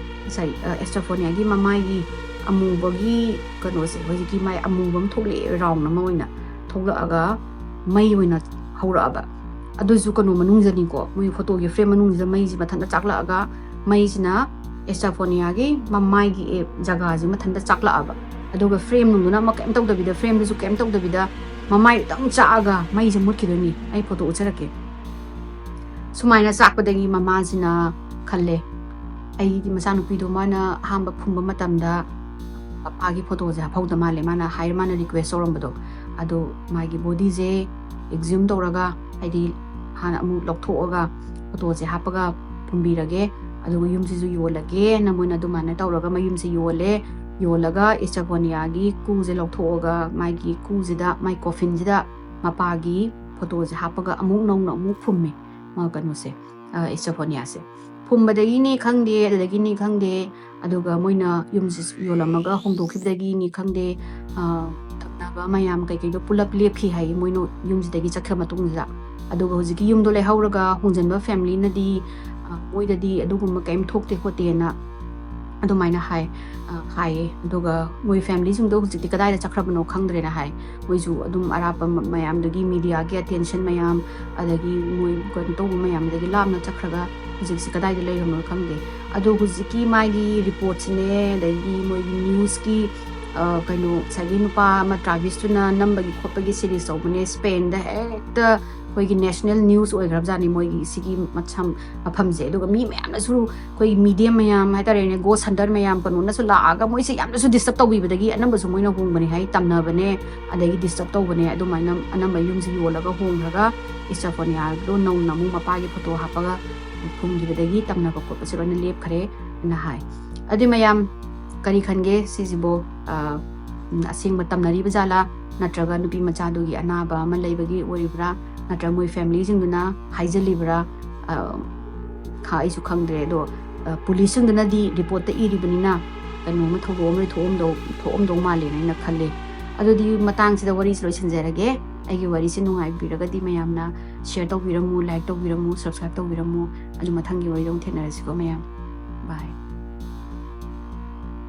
ꯉꯁꯥꯏ ꯑꯦꯁꯇ꯭ꯔꯣꯐꯣꯅꯤꯌꯥꯒꯤ ꯃꯃꯥꯏꯒꯤ ꯑꯃꯨꯕꯒꯤ ꯀꯩꯅꯣꯁꯦ ꯍꯧꯖꯤꯛꯀꯤ ꯃꯥꯏ ꯑꯃꯨꯕ ꯑꯃ ꯊꯣꯛꯂꯛꯑꯦ, ꯔꯥꯎꯟ ꯑꯃ ꯑꯣꯏꯅ ꯊꯣꯛꯂꯛꯑꯒ ꯃꯩ ꯑꯣꯏꯅ ꯍꯧꯔꯛꯑꯕ꯫ ꯑꯗꯨꯁꯨ ꯀꯩꯅꯣ ꯃꯅꯨꯡꯗꯅꯤꯀꯣ, ꯃꯣꯏ ꯐꯣꯇꯣꯒꯤ ꯐ꯭ꯔꯦꯝ ꯃꯅꯨꯡꯁꯤꯗ ꯃꯩꯁꯤ ꯃꯊꯟꯇ ꯆꯥꯛꯂꯛꯑꯒ ꯃꯩꯁꯤꯅ ꯑꯦꯁꯇ꯭ꯔꯣꯐꯣꯅꯤꯌꯥꯒꯤ ꯃꯃꯥꯏꯒꯤ ꯑꯦ ꯖꯒꯥꯁꯤ ꯃꯊꯟꯇ ꯆꯥꯛꯂꯛꯑꯕ꯫ ꯑꯗꯨꯒ ꯐ꯭ꯔꯦꯝ ꯅꯨꯡꯗꯨꯅ ꯑꯃ ꯀꯩꯝ ꯇꯧꯗꯕꯤꯗ, ꯐ꯭ꯔꯦꯝꯗꯨꯁꯨ ꯀꯩꯝ ꯇꯧꯗꯕꯤꯗ ꯃꯃꯥꯏꯗꯨꯗꯪ ꯆꯥꯛꯑꯒ ꯃꯩꯁꯦ ꯃꯨꯠꯈꯤꯗꯣꯏꯅꯤ꯫ ꯑꯩ ꯐꯣꯇꯣ ꯎꯠꯆꯔꯛꯀꯦ꯫ ꯁꯨꯃꯥꯏꯅ ꯆꯥꯛꯄꯗꯒꯤ ꯃꯃꯥꯁꯤꯅ ꯈꯜꯂꯦ, ꯑꯩꯒꯤ ꯃꯆꯥꯅꯨꯄꯤꯗꯣ ꯃꯥꯅ ꯑꯍꯥꯟꯕ ꯐꯨꯝꯕ ꯃꯇꯝꯗ ꯄꯄꯥꯒꯤ ꯐꯣꯇꯣꯁꯦ ꯍꯥꯞꯍꯧꯗ ꯃꯥꯜꯂꯦ, ꯃꯥꯅ ꯍꯥꯏꯔ ꯃꯥꯅ ꯔꯤꯀ꯭ꯋꯦꯁ ꯇꯧꯔꯝꯕꯗꯣ꯫ ꯑꯗꯣ ꯃꯥꯒꯤ ꯕꯣꯗꯤꯁꯦ ꯑꯦꯛꯖꯤꯌꯨꯝ ꯇꯧꯔꯒ, ꯍꯥꯏꯗꯤ ꯍꯥꯟꯅ ꯑꯃꯨꯛ ꯂꯧꯊꯣꯛꯑꯒ ꯐꯣꯇꯣꯁꯦ ꯍꯥꯞꯄꯒ ꯐꯨꯝꯕꯤꯔꯒꯦ, ꯑꯗꯨꯒ ꯌꯨꯝꯁꯤꯁꯨ ꯌꯣꯜꯂꯒꯦꯅ ꯃꯣꯏꯅ ꯑꯗꯨꯃꯥꯏꯅ ꯇꯧꯔꯒ ꯃꯌꯨꯝꯁꯦ ꯌꯣꯜꯂꯦ꯫ ꯌꯣꯜꯂꯒ ꯏꯁꯇꯐꯣꯅꯤꯌꯥꯒꯤ ꯀꯨꯁꯦ ꯂꯧꯊꯣꯛꯑꯒ ꯃꯥꯒꯤ ꯀꯨꯁꯤꯗ, ꯃꯥꯏ ꯀꯣꯐꯤꯟꯁꯤꯗ ꯃꯄꯥꯒꯤ ꯐꯣꯇꯣꯁꯦ ꯍꯥꯞꯄꯒ ꯑꯃꯨꯛ ꯅꯧꯅ ꯑꯃꯨꯛ ꯐꯨꯝꯃꯦ꯫ ꯃꯥ ꯀꯩꯅꯣꯁꯦ, ꯑ, ꯏꯁꯇꯐꯣꯅꯤꯌꯥꯁꯦ꯫ ꯐꯨꯝꯕꯗꯒꯤꯅꯤ ꯈꯪꯗꯦ, ꯑꯗꯨꯗꯒꯤꯅꯤ ꯈꯪꯗꯦ, ꯑꯗꯨꯒ ꯃꯣꯏꯅ ꯌꯨꯝꯁꯤ ꯌꯣꯜꯂꯝꯃꯒ ꯍꯣꯡꯗꯣꯛꯈꯤꯕꯗꯒꯤꯅꯤ ꯈꯪꯗꯦ, ꯑ, ꯊꯪꯅꯕ ꯃꯌꯥꯝ ꯀꯩꯀꯩꯗꯣ ꯄꯨꯂꯞ ꯂꯦꯞꯈꯤ ꯍꯥꯏ, ꯃꯣꯏꯅ ꯌꯨꯝꯁꯤꯗꯒꯤ ꯆꯠꯈ꯭ꯔ ꯃꯇꯨꯡꯁꯤꯗ꯫ ꯑꯗꯨꯒ ꯍꯧꯖꯤꯛꯀꯤ ꯌꯨꯝꯗꯣ ꯂꯩꯍꯧꯔꯒ ꯍꯣꯡꯖꯤꯟꯕ ꯐꯦꯃꯤꯂꯤꯅꯗꯤ, ꯑ, ꯃꯣꯏꯗꯗꯤ ꯑꯗꯨꯒꯨꯝꯕ ꯀꯩꯝ ꯊꯣꯛꯇꯦ ꯈꯣꯠꯇꯦꯅ ꯑꯗꯨꯃꯥꯏꯅ ꯍꯥꯏ꯫ ꯑ, ꯍꯥꯏꯌꯦ꯫ ꯑꯗꯨꯒ ꯃꯣꯏ ꯐꯦꯃꯤꯂꯤꯁꯤꯡꯗꯣ ꯍꯧꯖꯤꯛꯇꯤ ꯀꯗꯥꯏꯗ ꯆꯠꯈ꯭ꯔꯕꯅꯣ ꯈꯪꯗ꯭ꯔꯦꯅ ꯍꯥꯏ꯫ ꯃꯣꯏꯁꯨ ꯑꯗꯨꯝ ꯑꯔꯥꯞꯄ ꯃ-, ꯃꯌꯥꯝꯗꯒꯤ, ꯃꯤꯗꯤꯌꯥꯒꯤ ꯑꯦꯇꯦꯟꯁꯟ ꯃꯌꯥꯝ, ꯑꯗꯒꯤ ꯃꯣꯏ ꯀꯩꯅꯣ ꯇꯧꯕ ꯃꯌꯥꯝꯗꯒꯤ ꯂꯥꯞꯅ ꯆꯠꯈ꯭ꯔꯒ ꯍꯧꯖꯤꯛꯁꯤ ꯀꯗꯥꯏꯗ ꯂꯩꯈ꯭ꯔꯕꯅꯣ ꯈꯪꯗꯦ꯫ ꯑꯗꯣ ꯍꯧꯖꯤꯛꯀꯤ ꯃꯥꯒꯤ ꯔꯤꯄꯣꯔꯠꯁꯤꯅꯦ, ꯑꯗꯒꯤ ꯃꯣꯏꯒꯤ ꯅ꯭ꯌꯨꯁꯀꯤ, ꯑ, ꯀꯩꯅꯣ, ꯉꯁꯥꯏꯒꯤ ꯅꯨꯄꯥ ꯑꯃ ꯇ꯭ꯔꯥꯚꯤꯁꯇꯨꯅ ꯅꯝꯕꯒꯤ ꯈꯣꯠꯄꯒꯤ ꯁꯤꯔꯤꯁ ꯇꯧꯕꯅꯦ, ꯁ꯭ꯄꯦꯟꯗ ꯍꯦꯛꯇ ꯑꯩꯈꯣꯏꯒꯤ ꯅꯦꯁꯅꯦꯜ ꯅ꯭ꯌꯨꯁ ꯑꯣꯏꯈ꯭ꯔꯕꯖꯥꯠꯅꯤ ꯃꯣꯏꯒꯤ ꯁꯤꯒꯤ ꯃꯐꯝ, ꯃꯐꯝꯁꯦ꯫ ꯑꯗꯨꯒ ꯃꯤ ꯃꯌꯥꯝꯅꯁꯨ, ꯑꯩꯈꯣꯏꯒꯤ ꯃꯤꯗꯤꯌꯥ ꯃꯌꯥꯝ ꯍꯥꯏꯇꯥꯔꯦꯅꯦ, ꯒꯣꯁ ꯍꯟꯇꯔ ꯃꯌꯥꯝ ꯀꯩꯅꯣꯅꯁꯨ ꯂꯥꯛꯑꯒ ꯃꯣꯏꯁꯦ ꯌꯥꯝꯅꯁꯨ ꯗꯤꯁꯇꯔꯕ ꯇꯧꯕꯤꯕꯗꯒꯤ ꯑꯅꯝꯕꯁꯨ ꯃꯣꯏꯅ ꯍꯣꯡꯕꯅꯦ ꯍꯥꯏ, ꯇꯝꯅꯕꯅꯦ, ꯑꯗꯒꯤ ꯗꯤꯁꯇꯔꯕ ꯇꯧꯕꯅꯦ꯫ ꯑꯗꯨꯃꯥꯏꯅ ꯑꯅꯝꯕ ꯌꯨꯝꯁꯦ ꯌꯣꯜꯂꯒ ꯍꯣꯡꯈ꯭ꯔꯒ ꯏꯁꯇꯦꯐꯥꯅꯤꯌꯥꯗꯣ ꯅꯧꯅ ꯑꯃꯨꯛ ꯃꯄꯥꯒꯤ ꯐꯣꯇꯣ ꯍꯥꯞꯄꯒ ꯐꯨꯝꯈꯤꯕꯗꯒꯤ ꯇꯝꯅꯕ ꯈꯣꯠꯄꯁꯦ ꯂꯣꯏꯅ ꯂꯦꯞꯈ꯭ꯔꯦ ꯍꯥꯏꯅ ꯍꯥꯏ꯫ ꯑꯗꯨꯏ ꯃꯌꯥꯝ ꯀꯔꯤ ꯈꯟꯒꯦ ꯁꯤꯁꯤꯕꯨ? ꯑ, ꯎꯝ, ꯑꯁꯦꯡꯕ ꯇꯝꯅꯔꯤꯕ ꯖꯥꯠꯂꯥ? ꯅꯠꯇ꯭ꯔꯒ ꯅꯨꯄꯤ ꯃꯆꯥꯗꯨꯒꯤ ꯑꯅꯥꯕ ꯑꯃ ꯂꯩꯕꯒꯤ ꯑꯣꯏꯔꯤꯕ꯭ꯔꯥ? ꯅꯠꯇ꯭ꯔꯒ ꯃꯣꯏ ꯐꯦꯃꯤꯂꯤꯁꯤꯡꯗꯨꯅ ꯍꯥꯏꯖꯜꯂꯤꯕ꯭ꯔꯥ? ꯑ, ꯈ-, ꯑꯩꯁꯨ ꯈꯪꯗ꯭ꯔꯦ꯫ ꯑꯗꯣ, ꯑ, ꯄꯨꯂꯤꯁꯁꯤꯡꯗꯨꯅꯗꯤ ꯔꯤꯄꯣꯔꯠꯇ ꯏꯔꯤꯕꯅꯤꯅ ꯀꯩꯅꯣꯝꯃ ꯊꯧꯗꯣꯛ ꯑꯃ ꯊꯣꯛꯑꯝꯗꯧ, ꯊꯣꯛꯑꯝꯗꯧ ꯃꯥꯜꯂꯦꯅ ꯑꯩꯅ ꯈꯜꯂꯦ꯫ ꯑꯗꯨꯗꯤ ꯃꯇꯥꯡꯁꯤꯗ ꯋꯥꯔꯤꯁꯤ ꯂꯣꯏꯁꯤꯟꯖꯔꯒꯦ꯫ ꯑꯩꯒꯤ ꯋꯥꯔꯤꯁꯤ ꯅꯨꯡꯉꯥꯏꯕꯤꯔꯒꯗꯤ ꯃꯌꯥꯝꯅ ꯁꯤꯌꯔ ꯇꯧꯕꯤꯔꯝꯃꯨ, ꯂꯥꯏꯛ ꯇꯧꯕꯤꯔꯝꯃꯨ, ꯁꯕꯁꯀ꯭ꯔꯥꯏꯕ ꯇꯧꯕꯤꯔꯝꯃꯨ꯫ ꯑꯗꯨ ꯃꯊꯪꯒꯤ ꯋꯥꯔꯤꯗ ꯑꯃꯨꯛ ꯊꯦꯡꯅꯔꯁꯤꯀꯣ ꯃꯌꯥꯝ꯫ ꯕꯥꯏ꯫